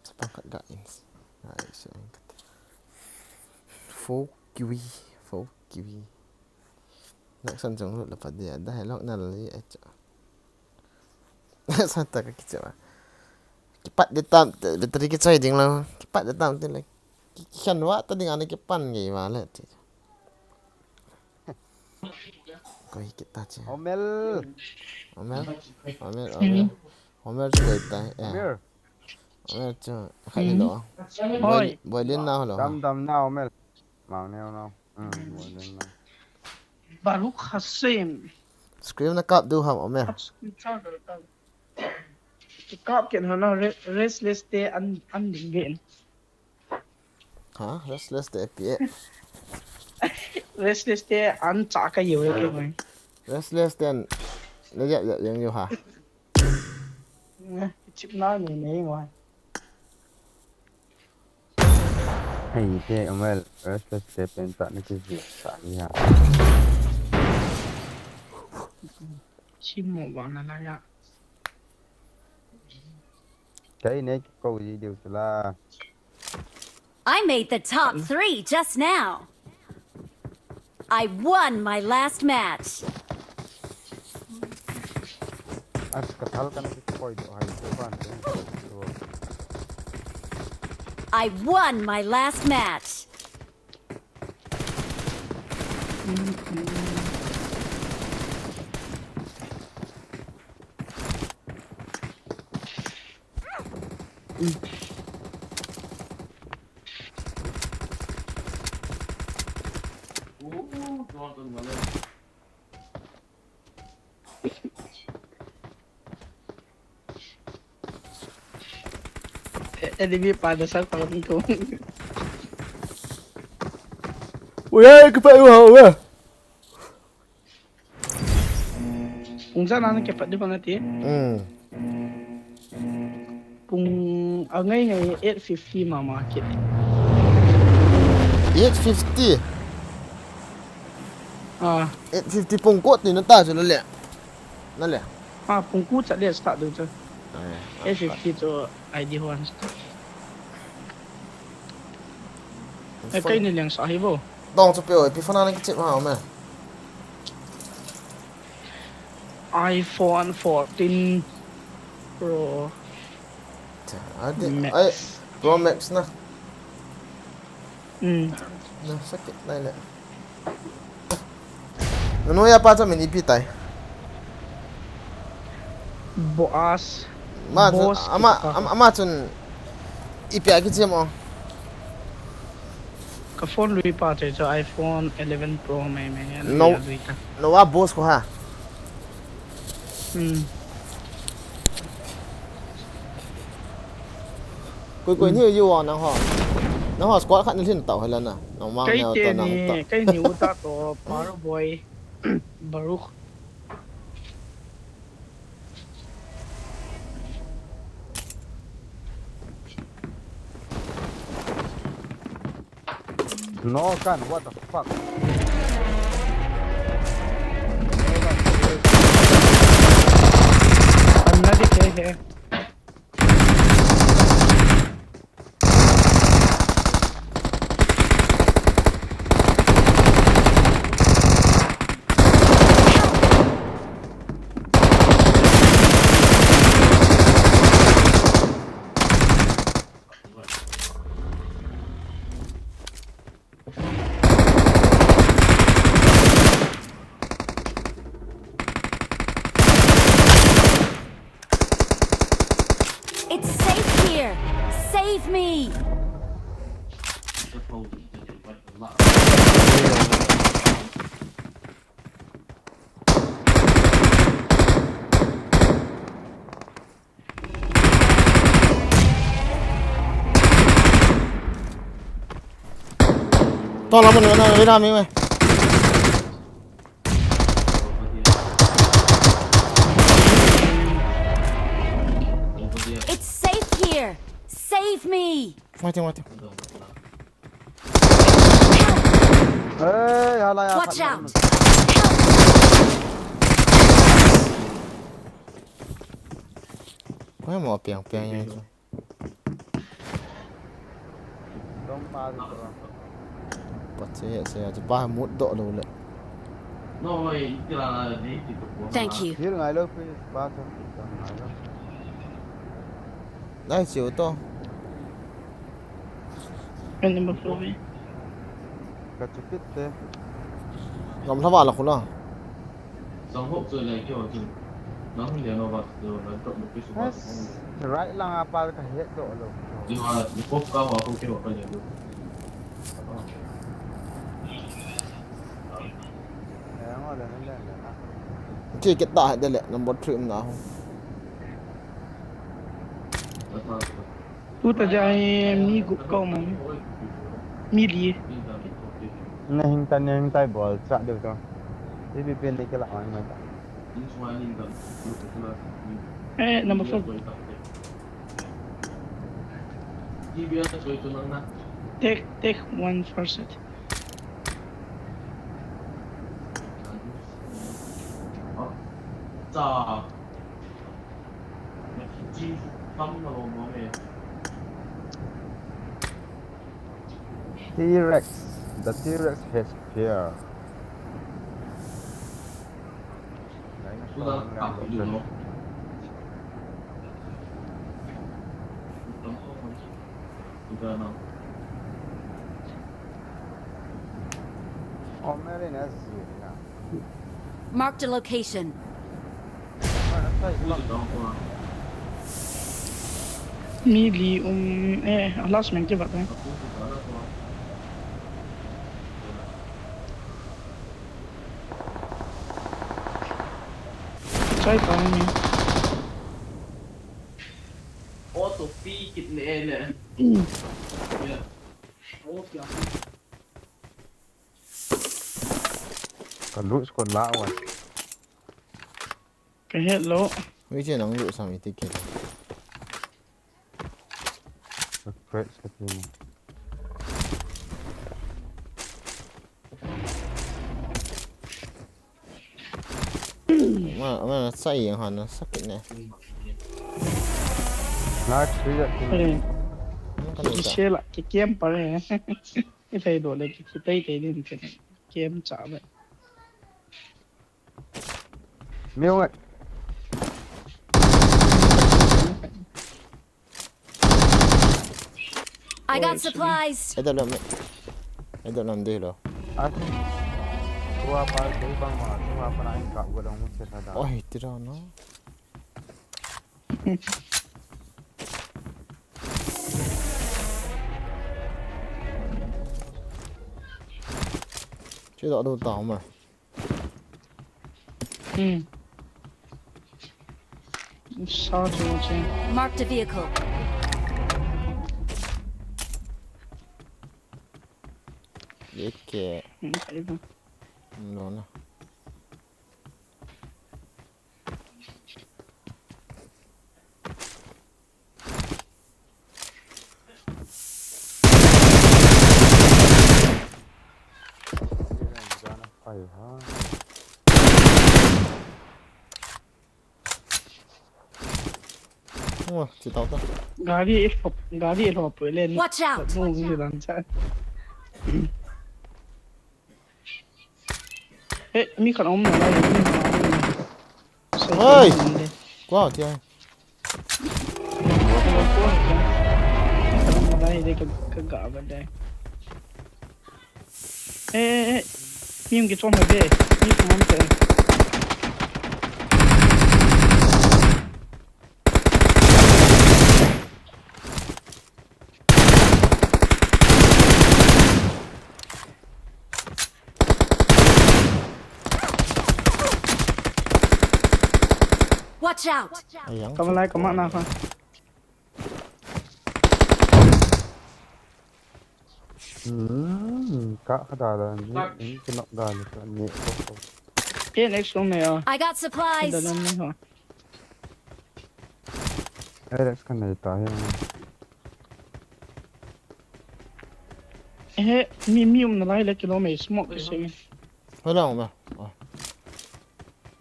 Sapang khat ga in. Ai, so in khat. Fo kiwi, fo kiwi. Nak san jong lut la pa dia, da hai lok na la li ai cha. Sa ta ka kicha. Kipat de tam, battery kichai ding la. Kipat de tam te la. Ki, ki khan wa ta ding ana kipan nge wa le ti. Koi kita che. Omel. Omel. Omel, Omel. Omel chu koi ta. Eh. Omel. Omel chu. Khai lo. Boy, boy din na lo. Dam dam na Omel. Mang neo na. Hmm, boy din na. Baruch Hashem. Scream na kap du ham Omel. Kap ken hana re-, restless te an, an ding gen. Ha, restless te P A. Restless te an cha ka yo le ke mai. Restless te an le ya ya yang yo ha. Chip na ni nei ngwa. Hey, te Omel, restless te pen ta na ki ji sa ni ha. Chim mo ba na la ya. Kai ne ki ko ji diu la. I made the top three just now. I won my last match. As ka thal kana ki koi do hai ko ban de. I won my last match. Enemy pa da sa pa ko. Ui, ai, kipa yu ha, ui. Pung ja na na kipat di bang ati. Hmm. Pung a ngai ngai eight fifty mama kit. Eight fifty? Ah. Eight fifty pung ko ti na ta chu le. Na le. Ah, pung ko cha le sa du chu. Eight fifty chu I D one. Ai, kai ni leng sa hi bo. Dong chu pe oi, pi phone na kichep ha me. iPhone fourteen Pro. Cha, ati, Max. Ai, Pro Max na. Hmm. Na, sakit na le. Nanoiya pa chu amin ipi tai? Boas. Ama chun, Boss ama, kiti pa. ama, ama chun ipi a kichim o. Ka phone lui pa te chu iPhone eleven Pro mai mai. No. Lui ta. Noah Boss ko ha. Hmm. Koi koi ni u nang ho. Nang ho squad khat nalhin tau hela na. Nang mang Kei neo te to nang ni, to. kei ni u ta to, Paro Boy, Baruch. No gun, what the fuck? Another K here. It's safe here. Save me. To la mo na na na mi me. It's safe here. Save me. Wait, wait. Eh, ya la ya. Watch out. Koi mo piang piang ya. Dong pa di ko. Pache se ya pa mut do lo le. Thank you. Hir ngai lo, please. Pa sa. Ngai lo. Dai chiu to. Ano ba po eh? Ka chukit te. Ngam thava la khula. Yes. Right lang apa ka het do lo. Eh, ngo le, le, le, le. Che kita de le number three na ho. Tu ta ja e mi gup ka um. Mi li. Nahing ta, nahing ta bol cha de to. Ipi pen ni kala ang mai ta. Eh, number four. Take, take one first. T-Rex. The T-Rex has fear. Oh, Mary, that's you, yeah. Marked a location. Mi li um eh, last man ke bat eh. Chai ta ni. Auto pi kit le le. Ka loot squad la wa. Ka het lo. Ui che nang loot sam iti ke. Ka crack sa ti mo. Ma ma sai yang han sakit ne. Na crack sa ti mo. Eh, Kan ni ta. Ki shela, ki kem pare. Ithei do le ki tei tei din ken. Kem cha ba. Miu ngai. I got supplies. Edo lam. Edo lam de lo. Ah. Tua pa, kei bang ma, tua pa na in ka, ua dong mu che tha da. Oi, tira na. Che da do ta ma. Hmm. Sa chu che. Marked a vehicle. Ye ke. Hmm, sa iba. No, no. Ua, chi tau ta. Gari i lhop, gari i lhop pui le ni. Watch out! Mu ni dan cha. Eh, mi khat om na lai, mi khat om na lai. Oi! Kua tia. Mi khat om na lai, de ka, ka ga ba de. Eh, eh, eh. Mi um ki chom ha de. Mi um te. Watch out! Ayang. Kamalai kamat na kha. Hmm, ka kha da da ni, ni ki nok da ni ka ni ko ko. Ke next room me ya. I got supplies. Da da ni ha. Alex kan nei ta hi. Eh, mi, mi um na lai le kilo me smoke se. Hola um ba.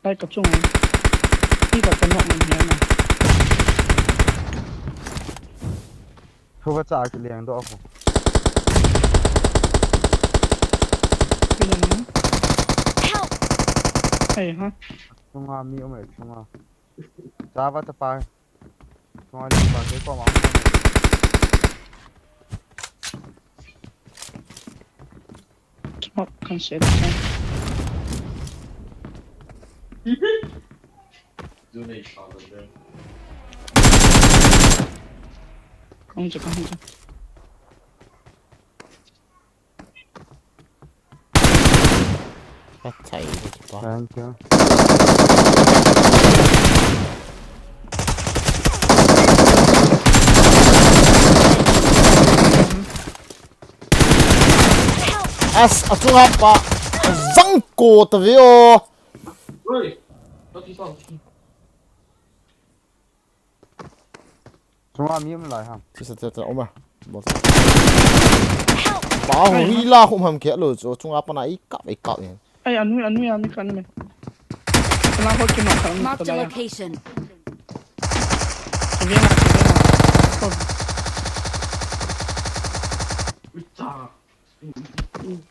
Lai ka chung. Ni ka ka nok man hian a. Thu va cha ki leng do ko. Ki leng. Help! Hey, ha. Chunga mi um e chunga. Chava chapa. Chunga ni pa ke ko ma. Smoke kan se da. Kong cha, kong cha. Ka chai da chi pa. Thank you. As, achunga pa. Zang ko ta ve o. Oi. Chunga mi um lai ham. Chi sa cha cha, um a. Bol sa. Help! Ba ho hi la khum ham khe lo chu, chunga pana i kap, i kap ni. Ai, anui, anui, anui kan me. Kana ho kima kan. Marked a location.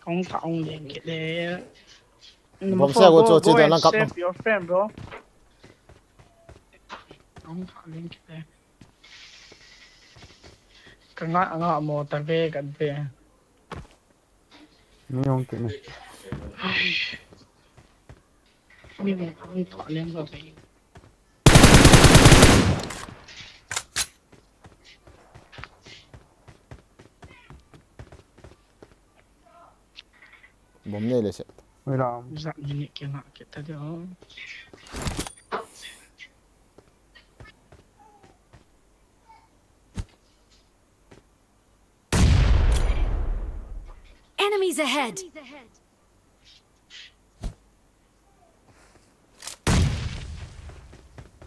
Kong ta ong leng ke le. Bom se go chu, chi dan lang kap. Save your friend, bro. Kong ta leng ke le. Ka nga, nga mo ta ve ka ve. Mi hong kit ne. Mi hong kit ne. Bom nei le se. Oi la. Zat ni ke nga ke ta de o. Enemies ahead!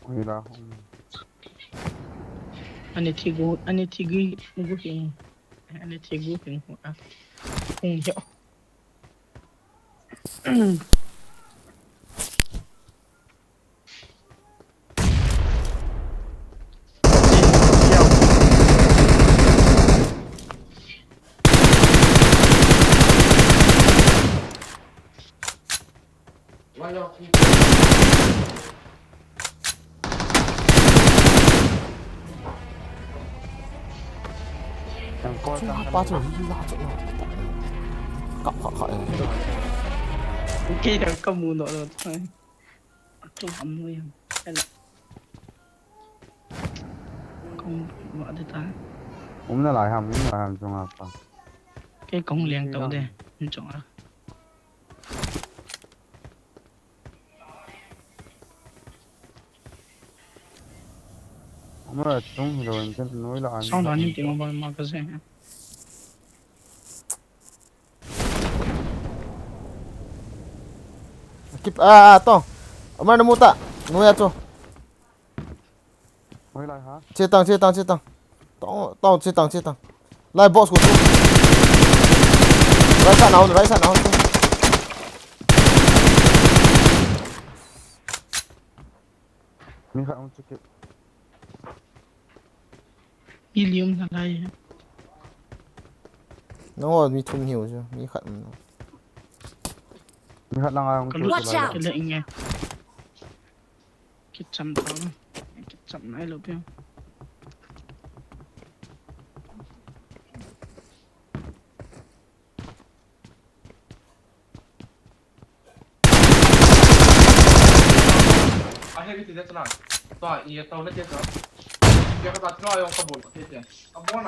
Oi la. Ani thigu, ani thigu, gu hin. Ani thigu hin. Ah. Hin yo. Chunga pa chu hi la chu. Kap kha kha e. Kei ka, ka mu no no. Atu amu yang. Hello. Kong wa de ta. Um na lai ham, um na lai ham chunga pa. Kei kong liang to de. Ni chunga. Ama chung hilo in chen noi la an. Song da ni ti mo ba ma ka se. Kip, ah, ah, tong. Ama na muta. Noi ya chu. Noi lai ha. Che tang, che tang, che tang. Tong, tong, che tang, che tang. Lai box ko chu. Right side na hon, right side na hon. Mi kha hung chu kip. Ilium na lai. No, mi thum hiu chu, mi khat. Mi khat lang a hung chu. Watch out! Kile inge. Kicham tau. Kicham nai lo pia.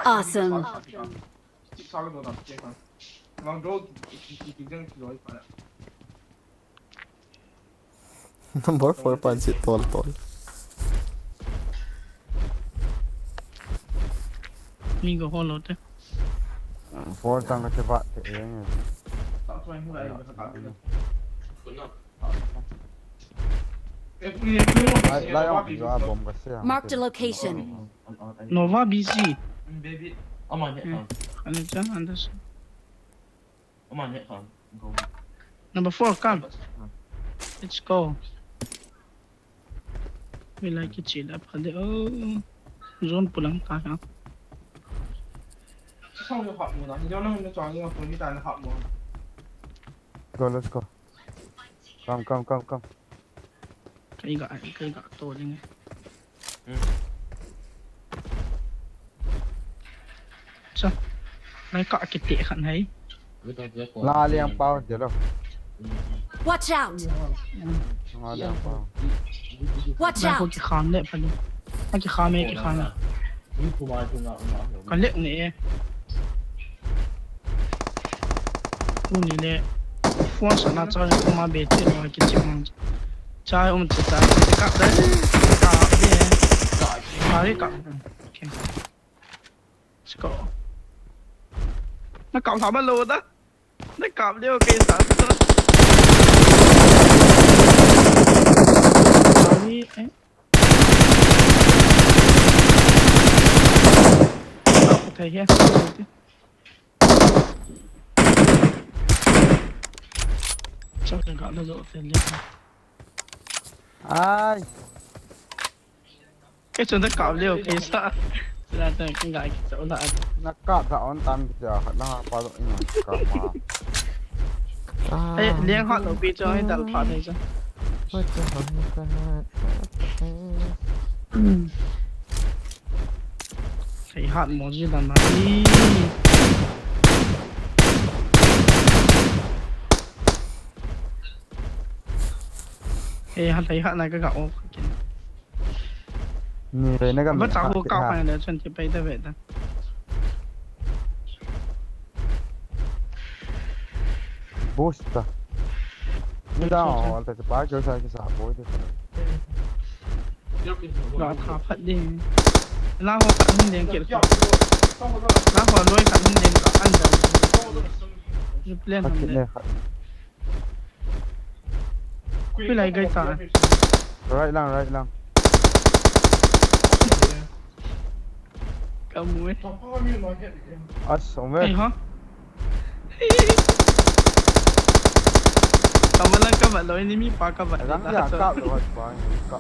Awesome. Number four pa si tol tol. Mi go holo te. Four tang ka che ba te. Lai, lai ong jua bom ka se. Marked a location. Nova B C. Baby. Ama ne. Ani chan andas. Ama ne. Number four, come. Let's go. We like it, chill up. Oh, zone pulang ta ha. Go, let's go. Come, come, come, come. Kaiga, kaiga to ding. Cha. Lai ka kiti khan hai. La liang pau de lo. Watch out! La liang pau. Watch out! Ki kham le pa ni. Ki kham e, ki kham e. Ka lek ne e. Tuni le phone sa na cha kuma be te lo ki chi mang. Cha um cha cha ka da ka de. Ka ka. Okay. Let's go. Na ka ha ba lo da. Na kap leo kei sa sa. Ani, eh. Kap thei hia. Chak ka la jo te le. Ai. Kei chun na kap leo kei sa. Sila ta kin ga ki chau la. Na kap da on tan ki ja khat na pa do in kap ma. Ai, liang hat lo pi cho ai dal pha thei cha. What the hell is that? Thei hat mo ji dan na ni. Hei hat, hei hat na ka ga o. Ni ve na ka. Ba mi cha hat ho ki ka ha. Ka ne chun ti pai da ve da. Boost ta. Ni da o, ta pa kyo sa ki sa boi de. Ga tha phat de. La ho ka hin de ki. La ho loi ka hin de ka an da. Ni plan ham de. Khui lai gai ta. Right lang, right lang. Ka mu e. As, ome. Ei, ha? Ka ma lang ka ba loi ni mi pa ka ba. Lang ya ka lo hat pa ka.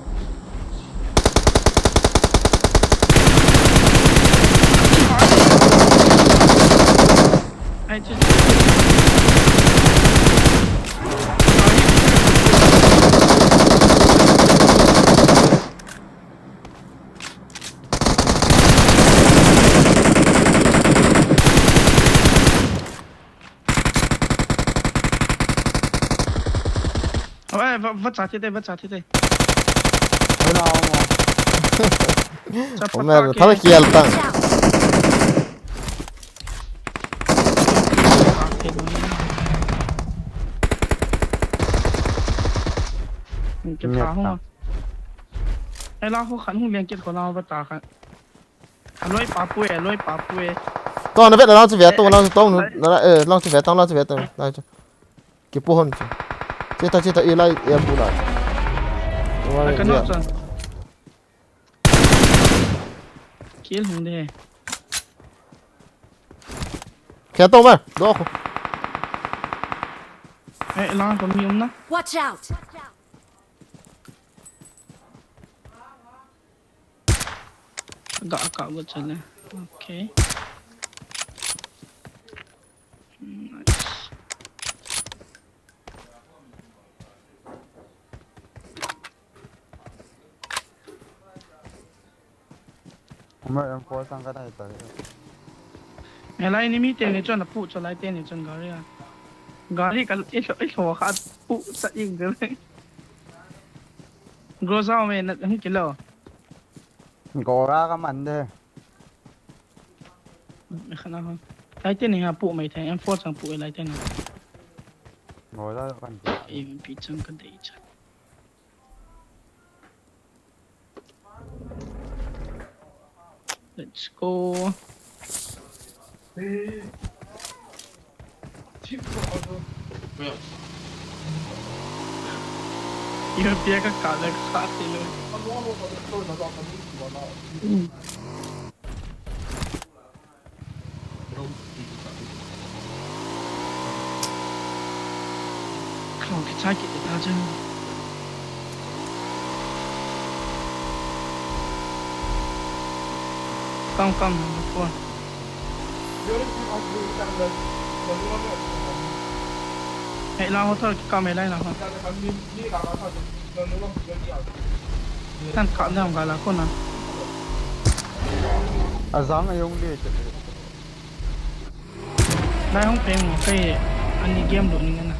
Ai, chu, chu. Va, va cha thi te, va cha thi te. Hoi na, hoi na. Cha Omer, pata thal ke. Kial tang. Watch out! Ke tha hung. Ai la ho khan hung lian kit ko la va ta khan. Aloi pa pu e, aloi pa pu e. Tong na vet na lang chu ve, tong lang chu tong nu, na la, eh, lang chu ve, tong lang chu ve, tong lang chu. Kipu hon chu. Che ta, che ta, i lai, i pu lai. Ai ka no chon. Kill hung de. Khe tong ma, do khu. Ai lang ko mi um na. Watch out! Ga ka go chale. Okay. Nice. Omer M four sang ka dai ta. Ngai lai ni mi te ni chon na pu cho lai te ni chon gari a. Gari ka i lo i lo kha pu sa ing de. Groza me na hung kilo. Gora ka man de. Khana ho. Lai te ni ha pu mai the M four sang pu lai te ni. Gora ka man. Im pi chang ka dei cha. Let's go. Iba pia ka kala ka kati lo. Kau ki chaki ta chen. Kam kam number four. Hei la hotel ki kam hei lai na ho. Tan ka dam ga la ko na. Azang ayong le. Lai hong peng mo kai ani game lo ni na.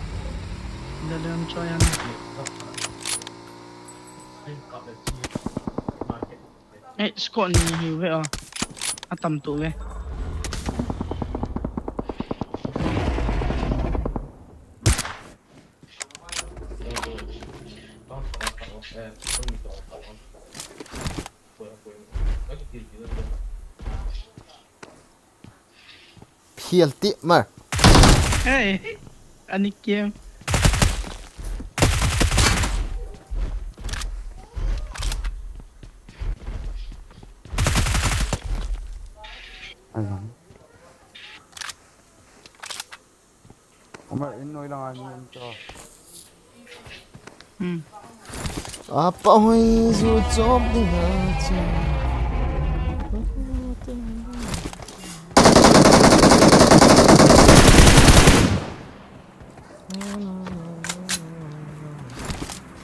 Da dam cho ya na. Eh, squad ni hi ve a. Atam tu ve. Phial ti mar. Hey, ani game. Azang. Omer in noi lang ani in cho. Hmm. Apa hoi zu chop ding ha chu.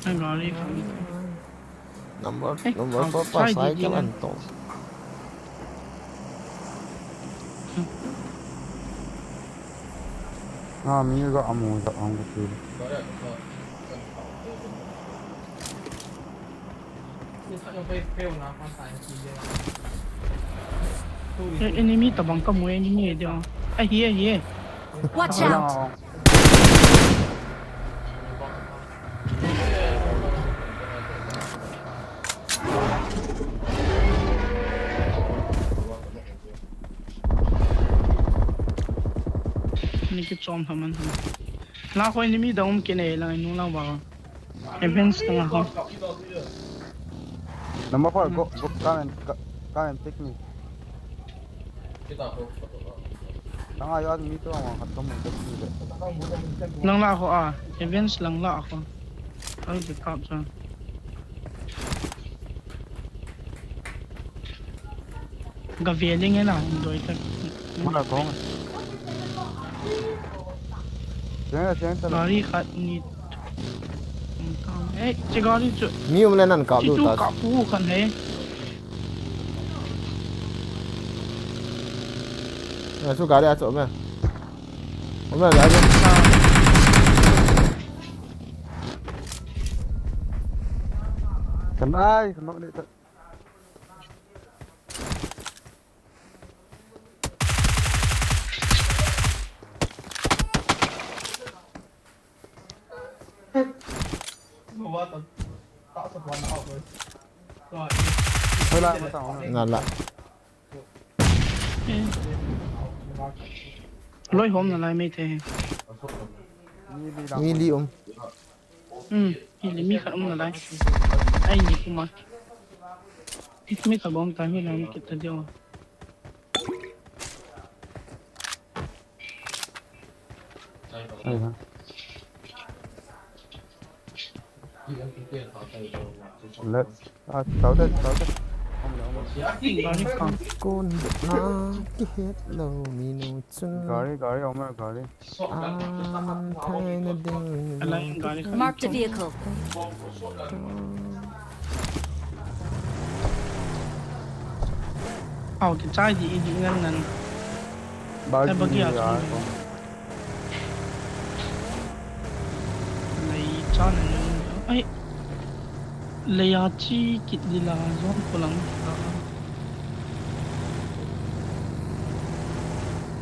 Ai gari. Number Eh, number four sai pa sai di ka di lan na. To. Ah, mi ga amu ja ang ko. Eh, enemy tabang ka mu enemy dia. Ai hi ai hi. Watch out! Ni ki chom thaman. La khoi ni mi da um ki nei la nu la ba. Events ta ho. Number four, go, go, come and, co- come and pick me. Tanga ya mi to ang khat kam mo pick me. Lang la ho a. Events lang la ho. Ai ki kap sa. Ga ve ling e na doi ka. Mula kong. Jeng jeng ta. Gari khat ni. Eh, che gari chu. Mi um le nan ka Chi lu chu ta. Ka pu khan he. Na chu gari a chu me. Um le gari. Kan ai, kan nok ni ta. Hola, mata. Nala. Loi hom nalai mai the. Ni li um. Hmm, hile mi khat um nalai. Ai ni kuma. Mi khat bom ta, hile mi kit ta dio. Ai ha. Let, ah, tau te, tau te. Gari kang. Kon na kihet lo mi nu chun. Gari, gari, Omer, gari. Aman thai na ding. Alai gari kang. Marked a vehicle. Au, kichai di, di ngan ngan. Bagi. Ai, bagi a ya, chun. Lei cha na ngan. Ai. Lei a chi kit di la, zon ko lang.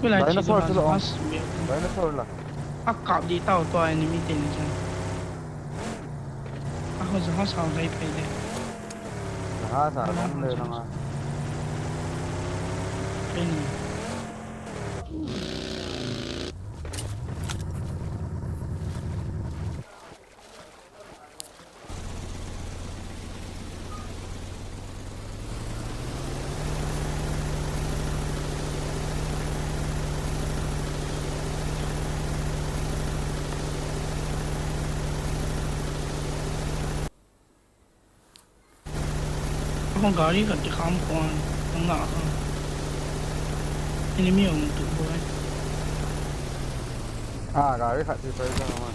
Ko lai chi di la, dinosaur chu la. Dinosaur la. A kap di tau to enemy te ni chan. A ho za ho sao lai phei de. Ha sa lam le na nga. Phei ni. Ahung gari khat kikham kon, ang na ha. Enemy um tu boy. Ah, gari khat ti pai sa ma.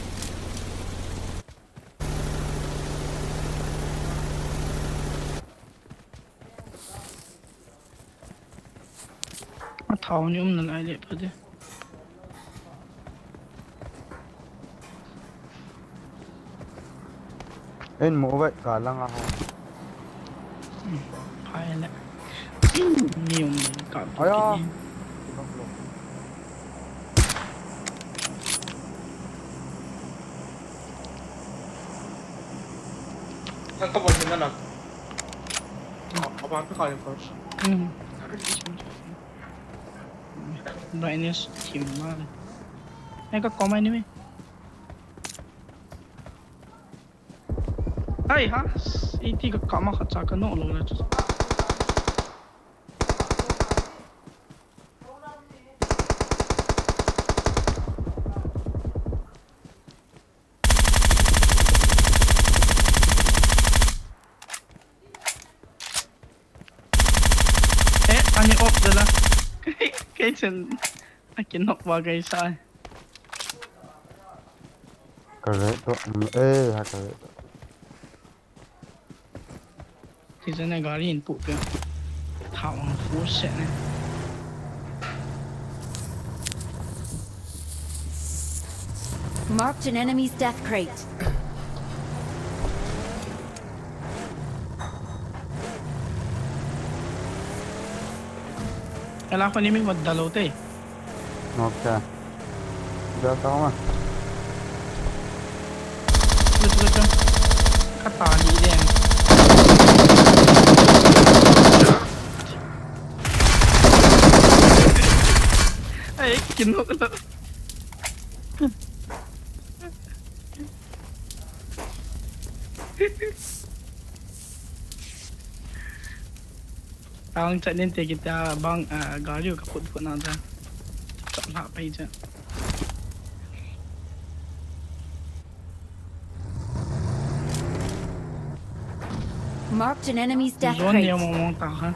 A thao ni um nalai le pa de. En mo vai ka lang a ho. Phai le. Ni um ka. Aya. Ka ka bol na na. Apa ka ka ko. Hmm. Brightness thim ma le. Ai ka comment ni me. Ai ha. Iti ka kama khat cha ka no lo le chu. Eh, ani op dala. Kei chen. Aki nok ba gai sa. Correct. Eh, ha correct. Ti chen na gari in pu pe. Thao ang full set ne. Marked an enemy's death crate. Ela ko ni mi wadalo te. Okay. Jata hua. Chu, chu, chu. Kata ni den. Ai, kinu. Tang chat nin te kita bang, ah, gari ka put put na ta. Chap la pai cha. Marked an enemy's death crate. Zone ne mong mong ta ha.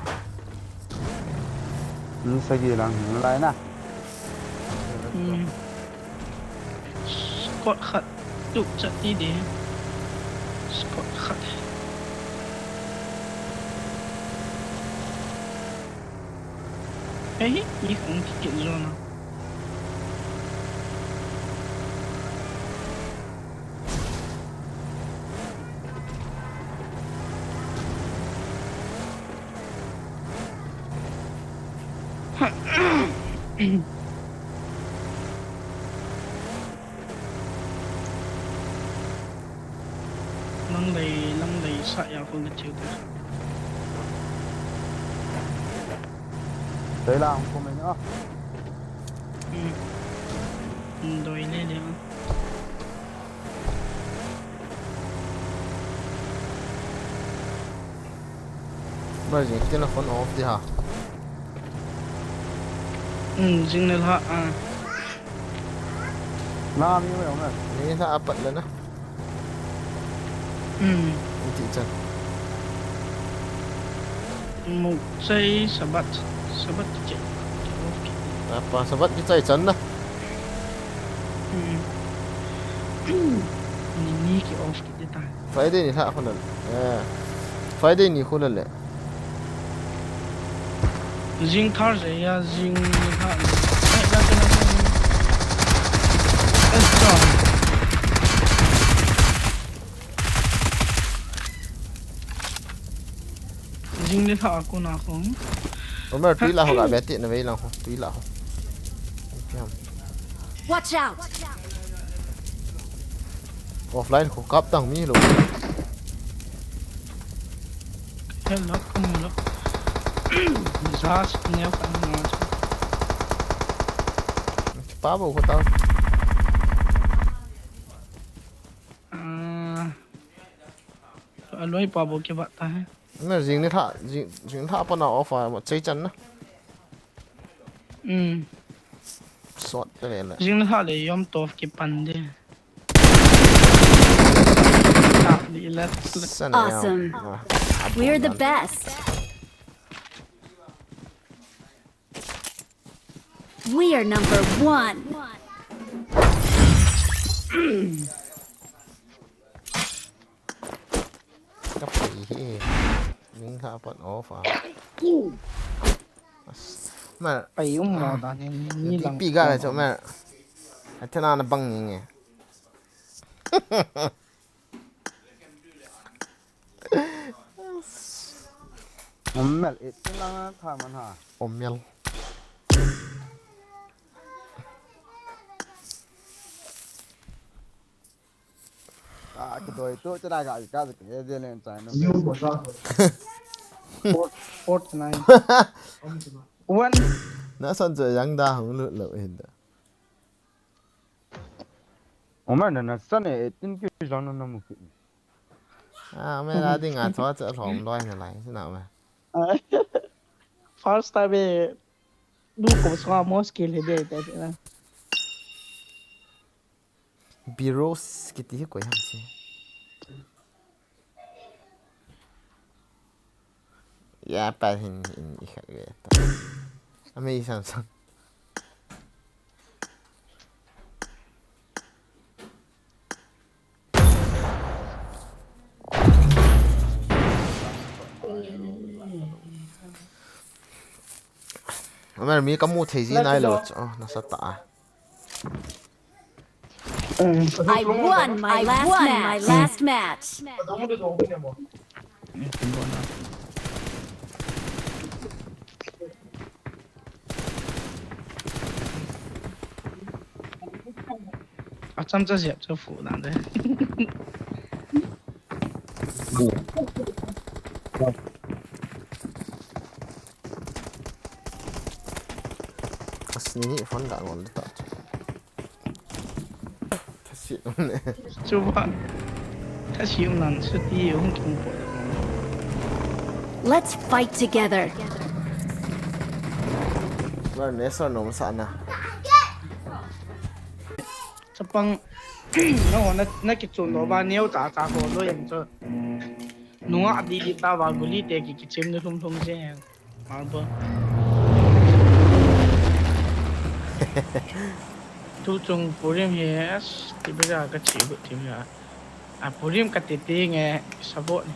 Ni sagi lang lai na. Hmm. Squad khat tup chat ti de. Squad khat. Hei, mi kong kikit zona. Lang lei, lang lei sa ya ko le chiu ta. Doi la ang ko men a. Hmm. Doi le le. Ba jing kiti na phone off di ha. Hmm, jing na la, ah. Na mi me me. Ni la apat le na. Hmm. Iti chan. Muk chai Sabat, Sabat kichai. Apa Sabat kichai chan na. Hmm. Ni ni ki off kiti ta. Friday ni lha khun le. Eh. Friday ni khun le. Jing Thursday ya, jing ni lha. Eh, la, la, la, la. Eh, sorry. Jing le lha ko na khong. Omer, tui la ho ga beti na vei lang ho, tui la ho. Piam. Watch out! Offline ko kap tang mi lo. Hello, kum lo. Zas neo kan na. Pa bo ko ta. Ah. Aloi pa bo ke ba ta hai. Na jing ni lha, jing, jing lha pa na off a, ma chei chan na. Hmm. Sot te le le. Jing ni lha le yom tof ki pan de. Ta li la. San e. Awesome. Ah, ah, we're the best. We are number one. Ka pai hi. Ning ha pan off a. As. Ma. Pai um ma da ni, ni lang. Pi ga le cho ma. Athena na bang ni nge. Om mel, eh, tin lang tha man ha. Om mel. Ah, kidoi tu, chana ga, ga, ga, ga, ga, len chai no. Fort, Fortnite. One. Na san cho yang da hung lut lo hin da. Oma na na san e, tin ki jang na na mu ki. Ah, me la ding a cho cho lhom loi na lai, sina me. First time e, du ko sa mo skill he de, de, de na. Biros kiti hi koi ham si. Ya pa hin in i khat ve ta. Amei san san. Amer mi kamu thei ji nai lo. Oh, nasa ta. I won my last match. Acham cha jep cha fu dan de. Asni phone da ngol ta. Tasi ne. Chuba. Tasi nan suti hung tung po. Let's fight together. Mar ne so nom sa na. Chapang no na na kichun lo ba neo cha cha ko lo yang cho. Nunga di di ta ba guli te ki kichim ni lum lum je. Marble. Tu chung purim hi as ti ba ka chi bu ti ya. A purim ka ti ti nge sabot ni.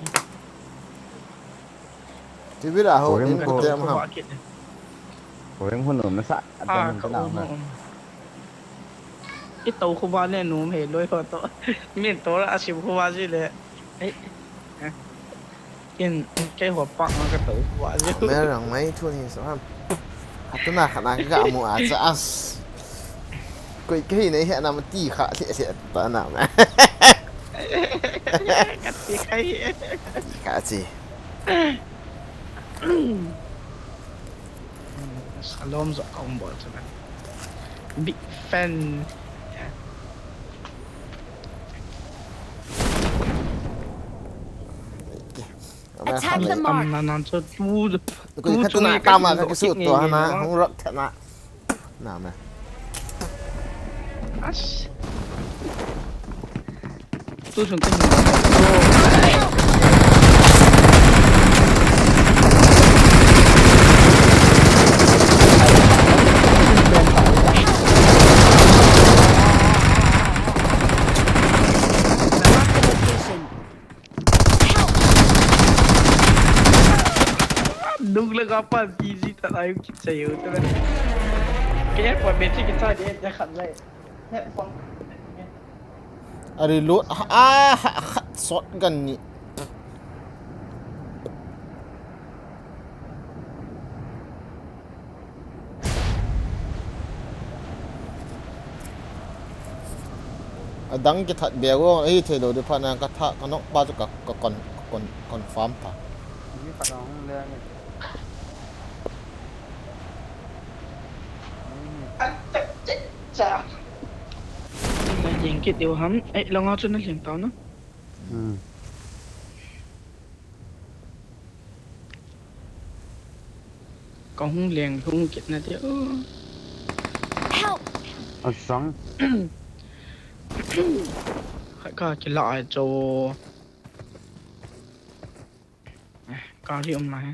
Ti bi la ho. Purim ka tem ha. Purim ho no masa. Ah, ka um. I to khu ba ne num he loi ho to. Min to la sim khu ba ji le. Ei. Kin kei ho pak ma ka to khu ba ji. Me rang mai thu ni so ham. Khatuna khatna ka mu a cha as. Koi kahi nei he na ma ti kha le le ta na ma. Kati khai. Ti kha chi. Salom zo kong bol cha. Big fan. Attack the mark. Amna nan chu tu tu khatuna tama ka kisu to hana hung rok thana. Na me. As. Tu sun ka hin. Nung le ka pa busy ta ai ki chayo ta. Ke pa me chi ki cha de ya khat lai. He pa. Ari lo a ha shotgun ni. Adang kithat bia go, ei thei lo di pha na ka tha, ka nok pa chu ka, ka kon, ka kon, confirm tha. Mi khat a hung le nge. An tak chit cha. Ei la leng kit diu ham, ei la nga chu na leng tau na. Hmm. Ka hung leng lhung kit na dia. Help! Asang. Kha kila ai cho. Eh, kari um na he.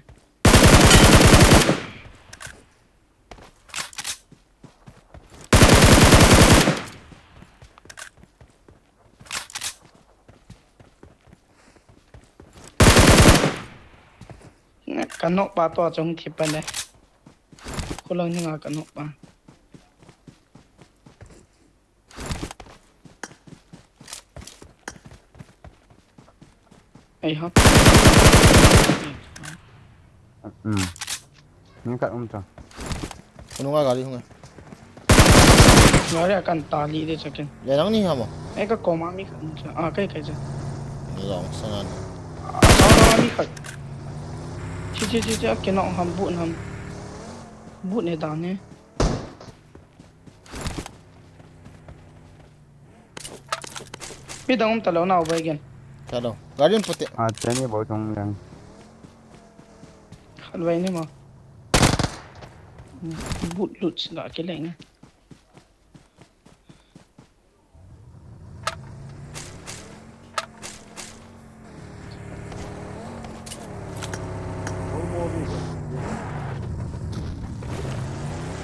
Ka nok pa to chung thi pa ne. Ko lang ni nga ka nok pa. Ei ha. Hmm. Ni ka um ta. Ko nunga gari hung e. Gari akan tali de chakin. Le lang ni ha mo. Ei ka koma mi khat. Ah, kai kai cha. Ni long sangan. Ah, mi khat. Chi chi chi chi, akin ong ham but ham. But ne dan ne. Mi dang um ta lo nau bai gen. Ta lo. Gari in puti. Ah, chani bo chung yang. Khat bai ni ma. But lut sila ke leng.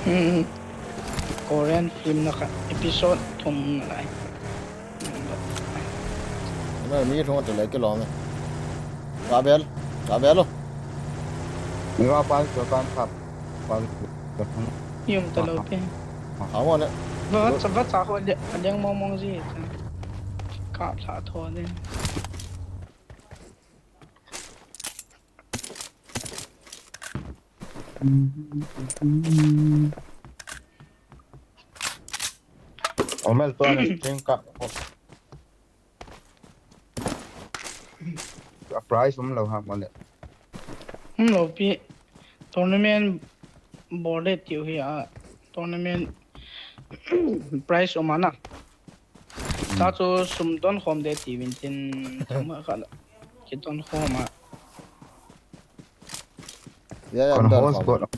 Hmm. Korean film na kha episode thum na lai. Na mi thong te le ke lo me. Ka bel, ka bel lo. Ni wa pa so kan thap. Pa so thong. Yum ta lo pe. Ha mo ne. Ba cha ba cha ho le, a leng mong mong ji. Ka pha tho ne. Omel to na stream ka. A prize um lo ha mo le. Um lo pi tournament bol le tiu hi a tournament prize um ana. Ta chu sum don khom de ti vin tin thama kha la. Ki don khom a. Ya ya. Kon don host khom. Got.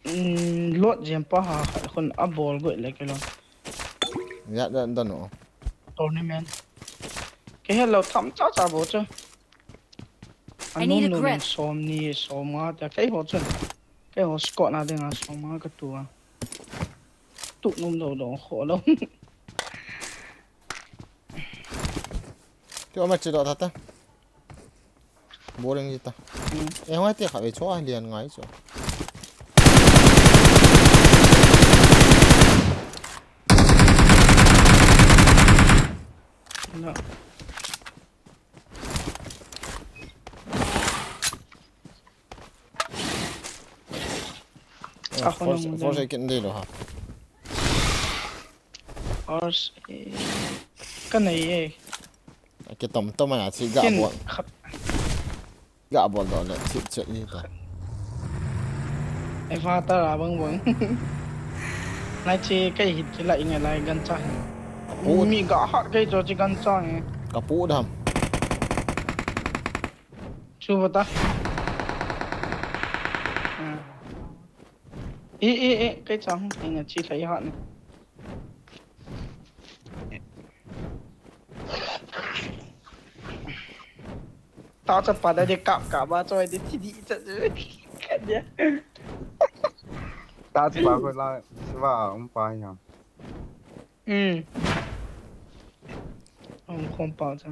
Mm, lot jempa ha kha khun a bol go le ke lo. Ya ya don no. Tournament. Ke hello tham cha cha bo chu. I need a grip. Anun nun som ni som nga ta kai ho chu. Kai ho squad na de nga som nga ka tu a. Tu num lo lo kho lo. Ti oma chi do ta ta. Boring ji ta. Hmm. E hoi te kha ve cho a lian ngai cho. Na. Ah, ako force, nang force dun. Akin dei lou ha. Force, eh, ka nei e. Kitom tom a chi ga Kin bol. Khat. Ga bol doh le, chip chip ni ta. Ei fa ta ra bang bang. Nai chi kai hit kila inge lai gan cha. Kapu. Mi ga hat kai cho chi gan cha nge. Kapu dam. Chu bata. Ah. E, e, e, kai chang, inge chi lai hat ni. Ta cha pa da de kap kap ba choi de thi di cha chu. Ka dia. Ta cha pa ko la, si ba, um pa ya. Hmm. Um khom pa cha.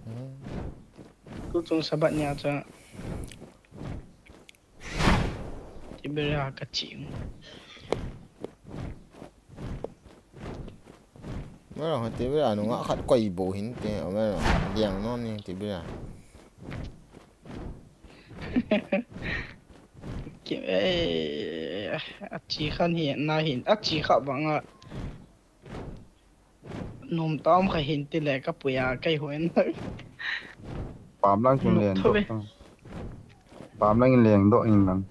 Hmm. Ku chung sabat nia cha. Tibira ka ching. Mero, Tibira nunga khat koi bo hin te, mero, diang non ni Tibira. Ki, eh, a chi khan hi, na hin, a chi kha banga. Nom tom kha hin ti le ka puya kai hoen. Pam lang kin leng doh. Pam lang kin leng doh in lang.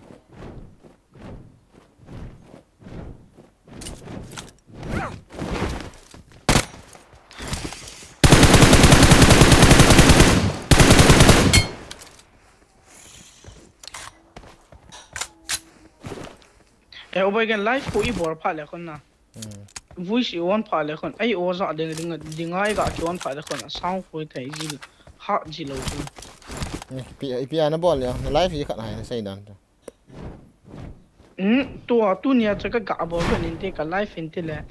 Eh, obai gan live ko i bor pha le kon na. Hmm. Voice i on pha le kon. Ai o za ding ding ding ai ga ki on pha le kon. Sound ko thei ji ha ji lo chu. Ni pi pi ana bol ya. Na live i khat hai na sei dan. Hmm, tua tunia cha ka ga bol ko nin te ka live in te le.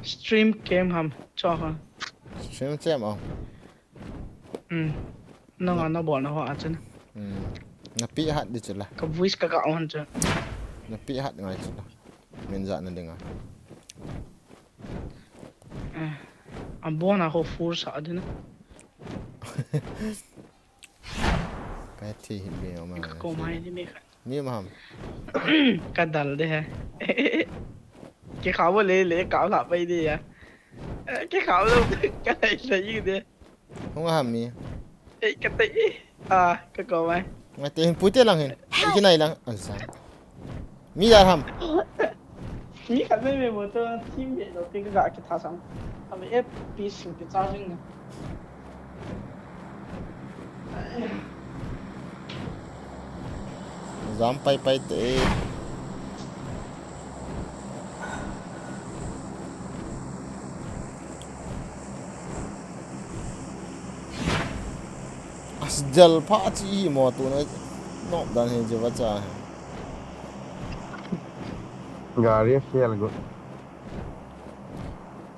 Stream cam ham cho ha. Stream cam a. Hmm. Nanga na bol na ho a chun. Hmm. Na pi hat di chula. Ka voice ka ka on chun. Na pi hat ngai chula. Min ja na dinga. Eh. A bon a ho full sa dina. Ka thi hi be o ma. Ka ko mai ni me ka. Ni ma ham. Ka dal de hai. Ke kha bo le le ka la pai de ya. Eh, ke kha bo ka lai lai de. Hung ham mi. Ei, ka tei. Ah, ka ko mai. Nga te hin pute lang hin. Ki nai lang. Asa. Mi ya ham. Mi khat mai mai mo to team de lo te ka ki tha sang. Am F P sing ki cha sing. Jam pai pai te. As jal pha chi mo tu na nop dan hi je va cha. Gari fail go.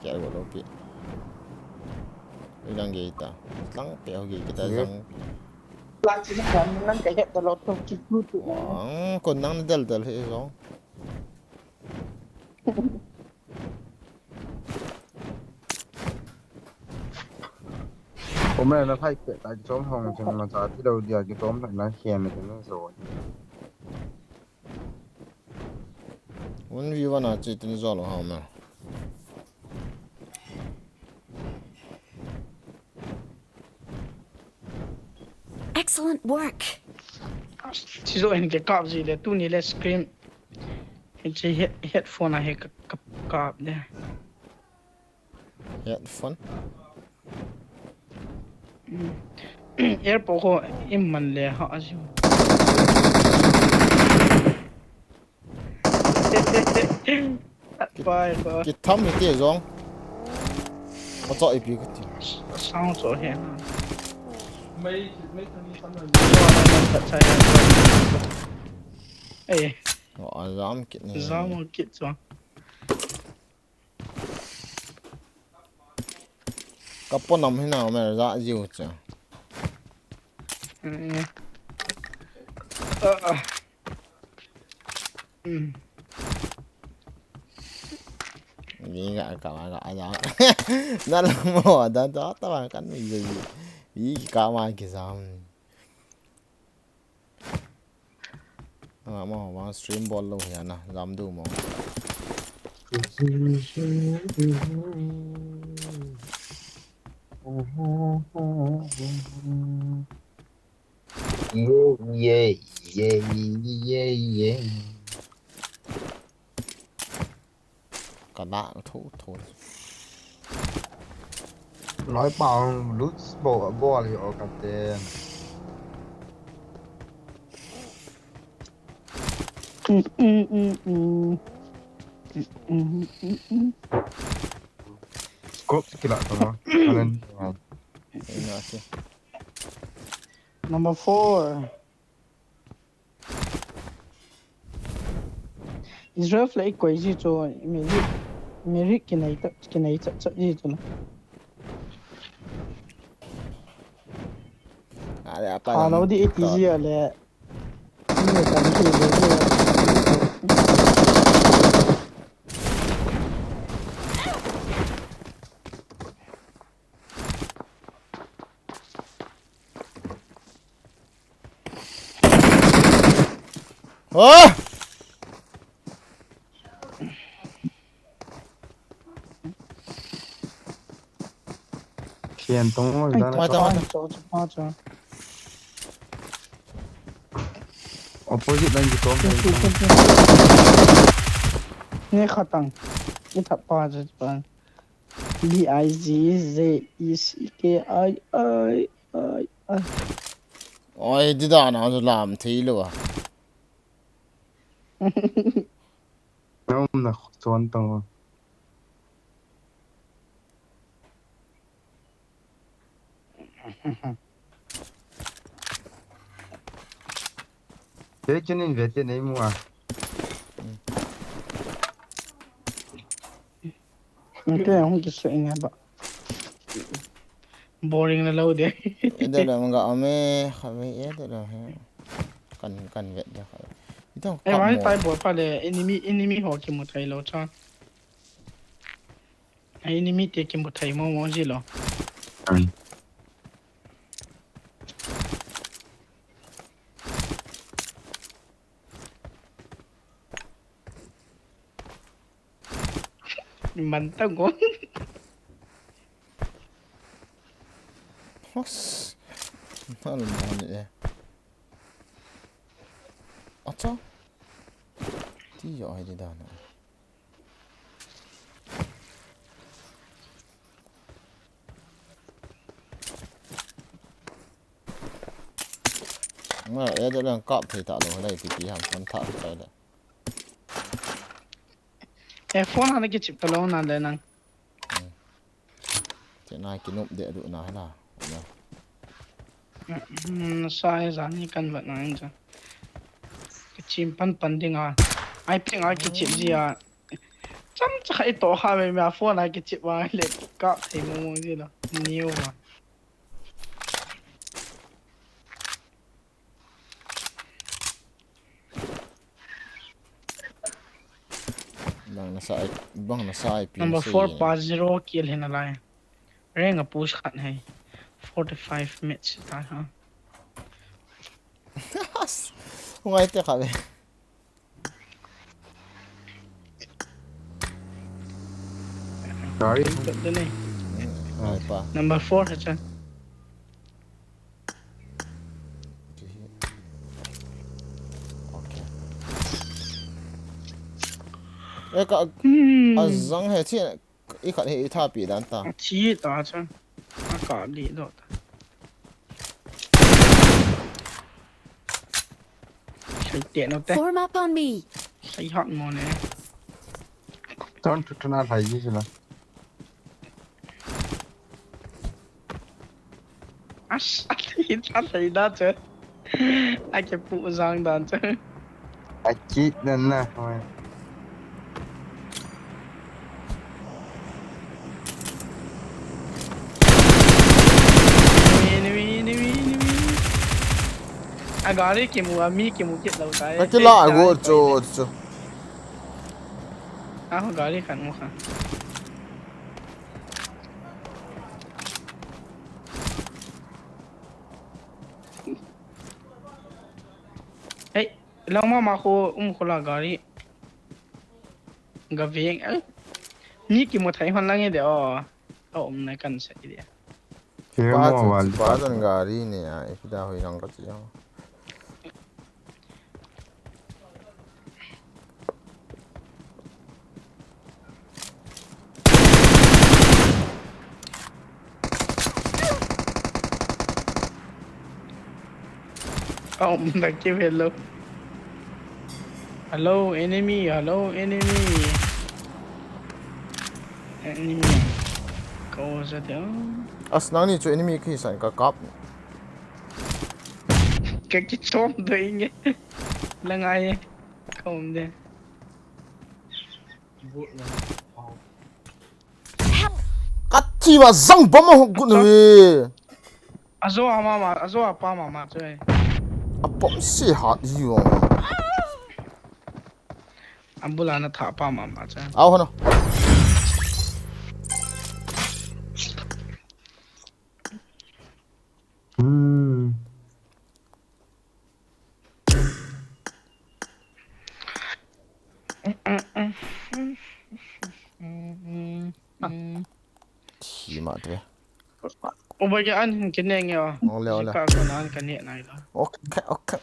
Fail go lo pi. Ilang ge ta. Lang pe ho ge kita jang. Lang chi na kan lang ka het da lo to ki tu tu. Ang kon nang dal dal he jong. Ome na thai pe ta chom hong cheng ma cha ti lo dia ki chom na khen na so. One v one a chi tin zo lo ha ma. Excellent work. Chi zo hin ke kap ji le tuni le screen. Hin chi head, headphone a he ka, ka, kap de. Headphone. Mm. Airport ko iman le ha azu. Pai ko. Ki tham hi te jong. Ko cho ipi ko ti. Sound cho he na. Mai mai thang ni tham na. Cho na na cha cha ya. Eh. O, a jam kit ni. Jam kit cho. Ka ponam hi na me ja jiu cha. Mm. Ah, ah. Mm. Ni ga ka ga ja. Na la mo da da ta ba kan ni ji. Ni ka ma ki jam. Ama vang stream bol lou hi ana jam du mo. Ye, ye, ye, ye, ye. Ka dah tho tho. Loi pau lut bo gol hi o ka ten. Mm, mm, mm, mm. Mm, mm, mm, mm. Scope si kila tama. Anan. Ina si. Number four. Israel flag koi ji chu Merrick, Merrick kinai ta, kinai chat chat ji chu na. Ale apa. Hello di iti ji ale. Ni ta ni ki ji. Oh! Kian tong mo. Ai, dan ta, ta, ta, ta. Opposite line ji tom. Ni khatang. Ni thap pa je pa. B I G Z E C K I I I I. Oi, di da na lam thei lo a. Nom na chon tang. Te chunin vete nei mu a. Nte hung ki se inga ba. Boring na lo de. Ede lo nga ame, kha me ede lo he. Kan, kan vet de kha. Ito. Eh, mai tai bol pha le, enemy, enemy ho kimu thei lo cha. Ai, enemy te kimu thei mo mo ji lo. Ai. Man ta go. Hos. Mal mo ni e. Acha. Ti yo ai di da na. Nga, eh, de lang kap thei ta lo, lai pi pi ham, phone tha chai le. Eh, phone hana kichip ta lo na le nang. Hmm. Te na kinup de du na la. Hmm, sa e za ni kan vat na in cha. Kichim pan pan ding a. Ai ping a kichip ji a. Cham cha khai to ha me me a phone a kichip a le kap thei mo mo ji lo. New one. Bang na sa ai, bang na sa ai pin. Number four pa zero kill hi na lai. Rank a push khat hai. Forty-five match ta ha. Ngai te kha le. Sorry. Got the name. Hmm, ai pa. Number four ha cha. Okay. Eh, ka, hmm. A zang he chi, i khat he i tha pi dan ta. A chi ta cha. A ka li do ta. Sai te no te. Form up on me. Sai hot mo ne. Ton tu tu na lai ji la. As, a ti ta sai da che. A ke pu zang dan che. A kit na na. Enemy, enemy, enemy. A gari kimu, a mi kimu kit lou tai. Ka kila a go chu chu. A ho gari khan mo kha. Hey. Lang mama khu um khu la gari. Gaveng. Eh. Ni kimu thei hon lang e de o. Ka um na kan sa i de. Kemo wal. Pa jan gari ne a, e pida hoi nang ka chi. Oh, hello. Hello, enemy. Hello, enemy. Enemy. Kau saja. As nangni chu enemy khi san ka kap. Ka kichom doh inge. Langai. Kau de. Kachi ba jang bom a hung kut na ve. Ajo ama ma, ajo apa mama chu. Apom si hat jiu. Ambulana tha pa mama chu. Au hono. Hmm. Thi ma te. Oba ke an hin kine nge o. Ole, ole. Ka ko nan kane nai lo. Okay, okay.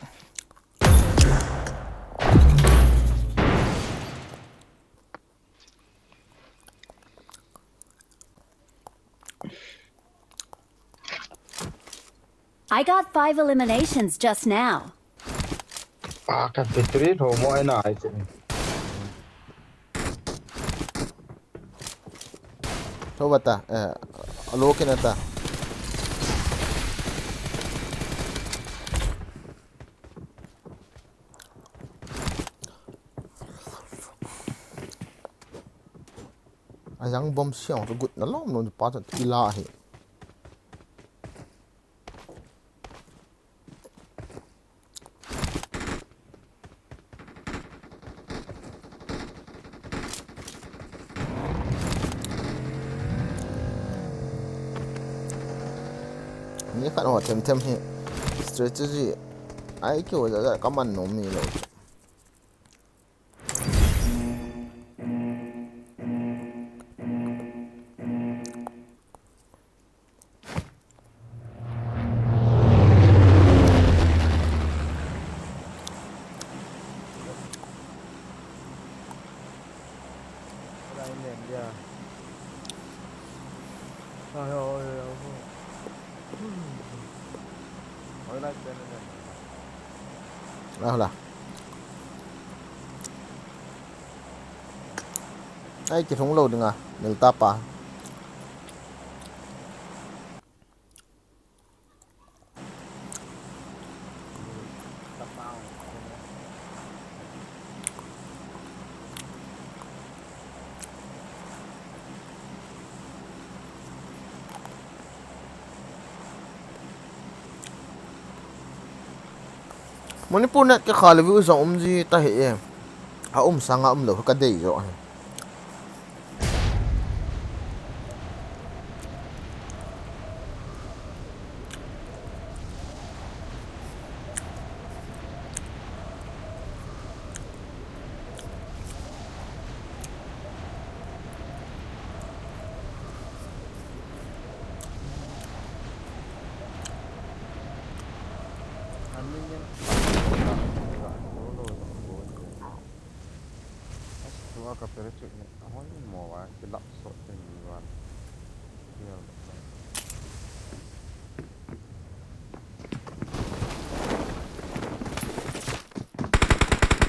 I got five eliminations just now. Ah, ka fitri tho mo ai na ai che. Tho bata, eh, alo kena ta. Ajang bom siang chu gut na lom lom pa chu ila hi. Ni khat ho them them hi strategy ai keu ja ja ka man nom ni lo. Lah lah. Ai, kilhung lou ding a, mil tapa. Manipur net kikha le view jong um ji ta hi e. A um sanga um lou ka dei jo hi.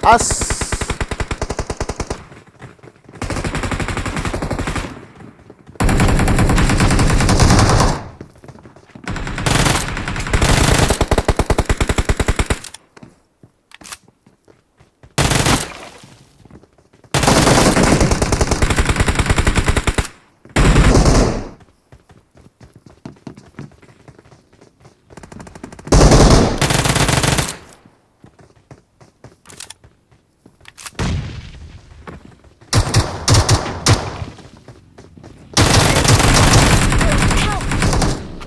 As.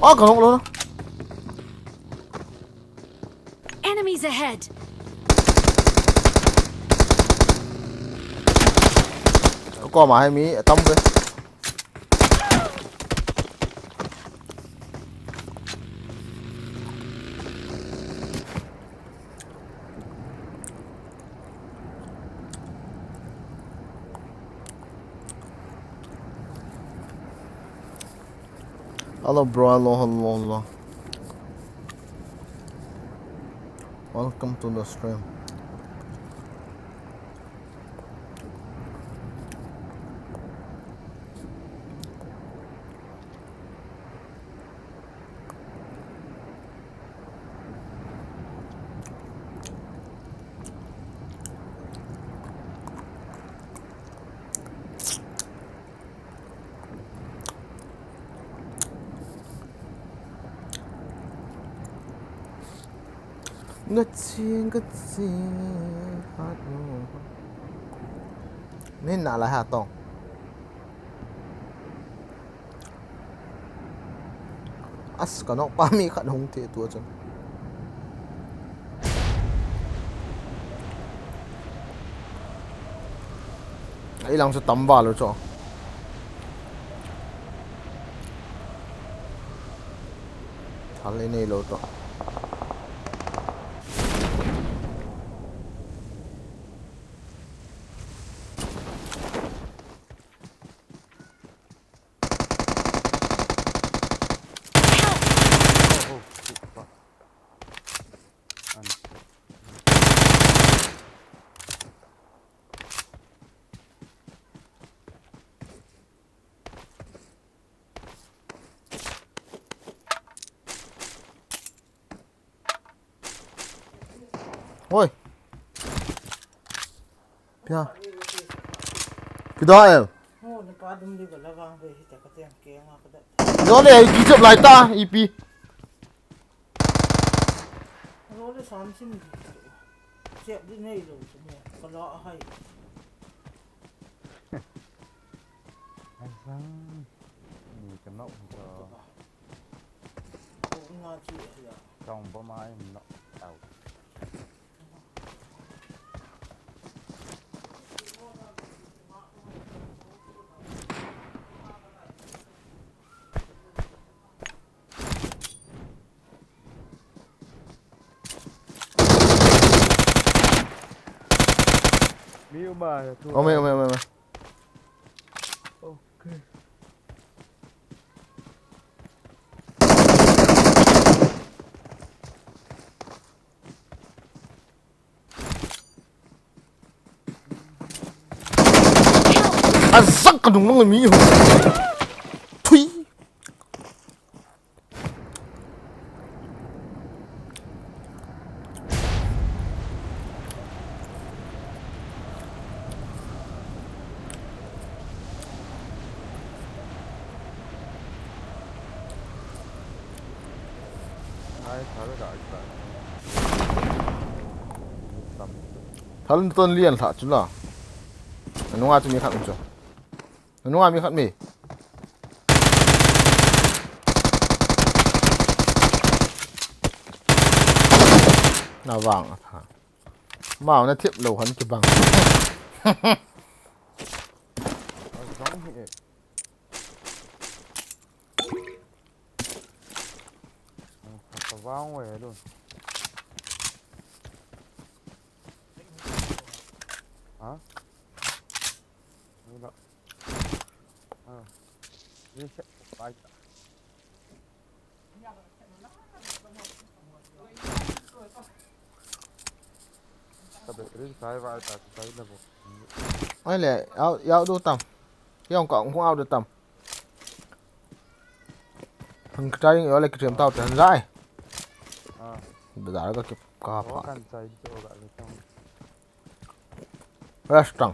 Ah, ka hong lo na. Enemies ahead. Koma hi mi atam ve. Hello, bro. Hello, hello, hello. Welcome to the stream. Ngaching, ngaching, hat mo. Nin na la ha tong. As, ka nok pa mi khat hung thei tua chun. Ai lang chu tam val u chu. Thal i nei lo to. Oh, shit, fuck. I'm Oi. Pia. Pida em. Ho, na pa dum di bala vang ve hi ta ka tiang ke nga ka da. Yo le, ipi chop lai ta, ipi. Yo le sam sim di. Chep di nei lo chu mo. Ka la a hai. Ai sang. Ni ka nok ka. Ko nga chi ya. Kong ba mai nok. Au. Mi uma ya tu. Ome, ome, ome, ome. Okay. Azak ka nung nung mi. Thui. Thal ton lian lha chu la. Anunga chu mi khat um chu. Anunga mi khat mi. Na vang a tha. Mau na thip lo han kibang. Azang hi e. Ang khatavang we lun. Ha? Wala. Ah. Reset ko pa. Ka battery sai vai ta sai na bo. Ai le, au, yau do tam. Yong ka hung au do tam. Hung ka trying yo le ki trim tau tan zai. Ah. Bazar ka ki ka Ko pa. Kan sai to ga le tong. Rest tang.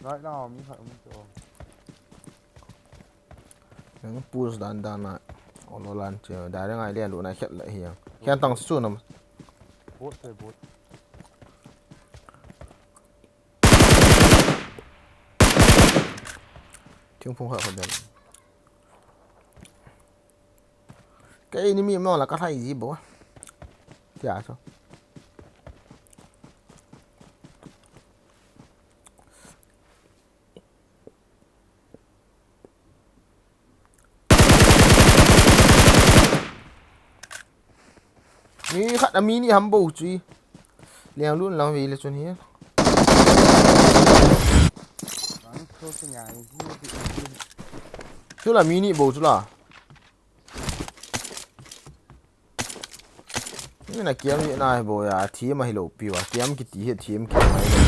Right now, mi khat um to. Nang push dan dan na. Olo lan che. Direct ngai le lu na khet le hi yang. Khen tang su nam. Bot se bot. Thingphung khat khat dan. Kei ni mi mo la ka thai ji bo. Tia so. Mi khat a mi ni ham bou chu. Leng lun lang ve le chun hi. Chu la mi ni bou chu la. Ni na kiam ni na hi bou ya, thiam a hi lo pi wa. Kiam kiti hi thiam kiam a hi lo.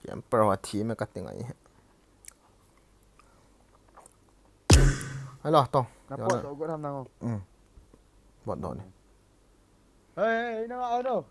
Kiam per wa thiam ka ti ngai. Hello, tong. Na pot do go tham na ngo. Pot do ni. Hey, hey, na ano?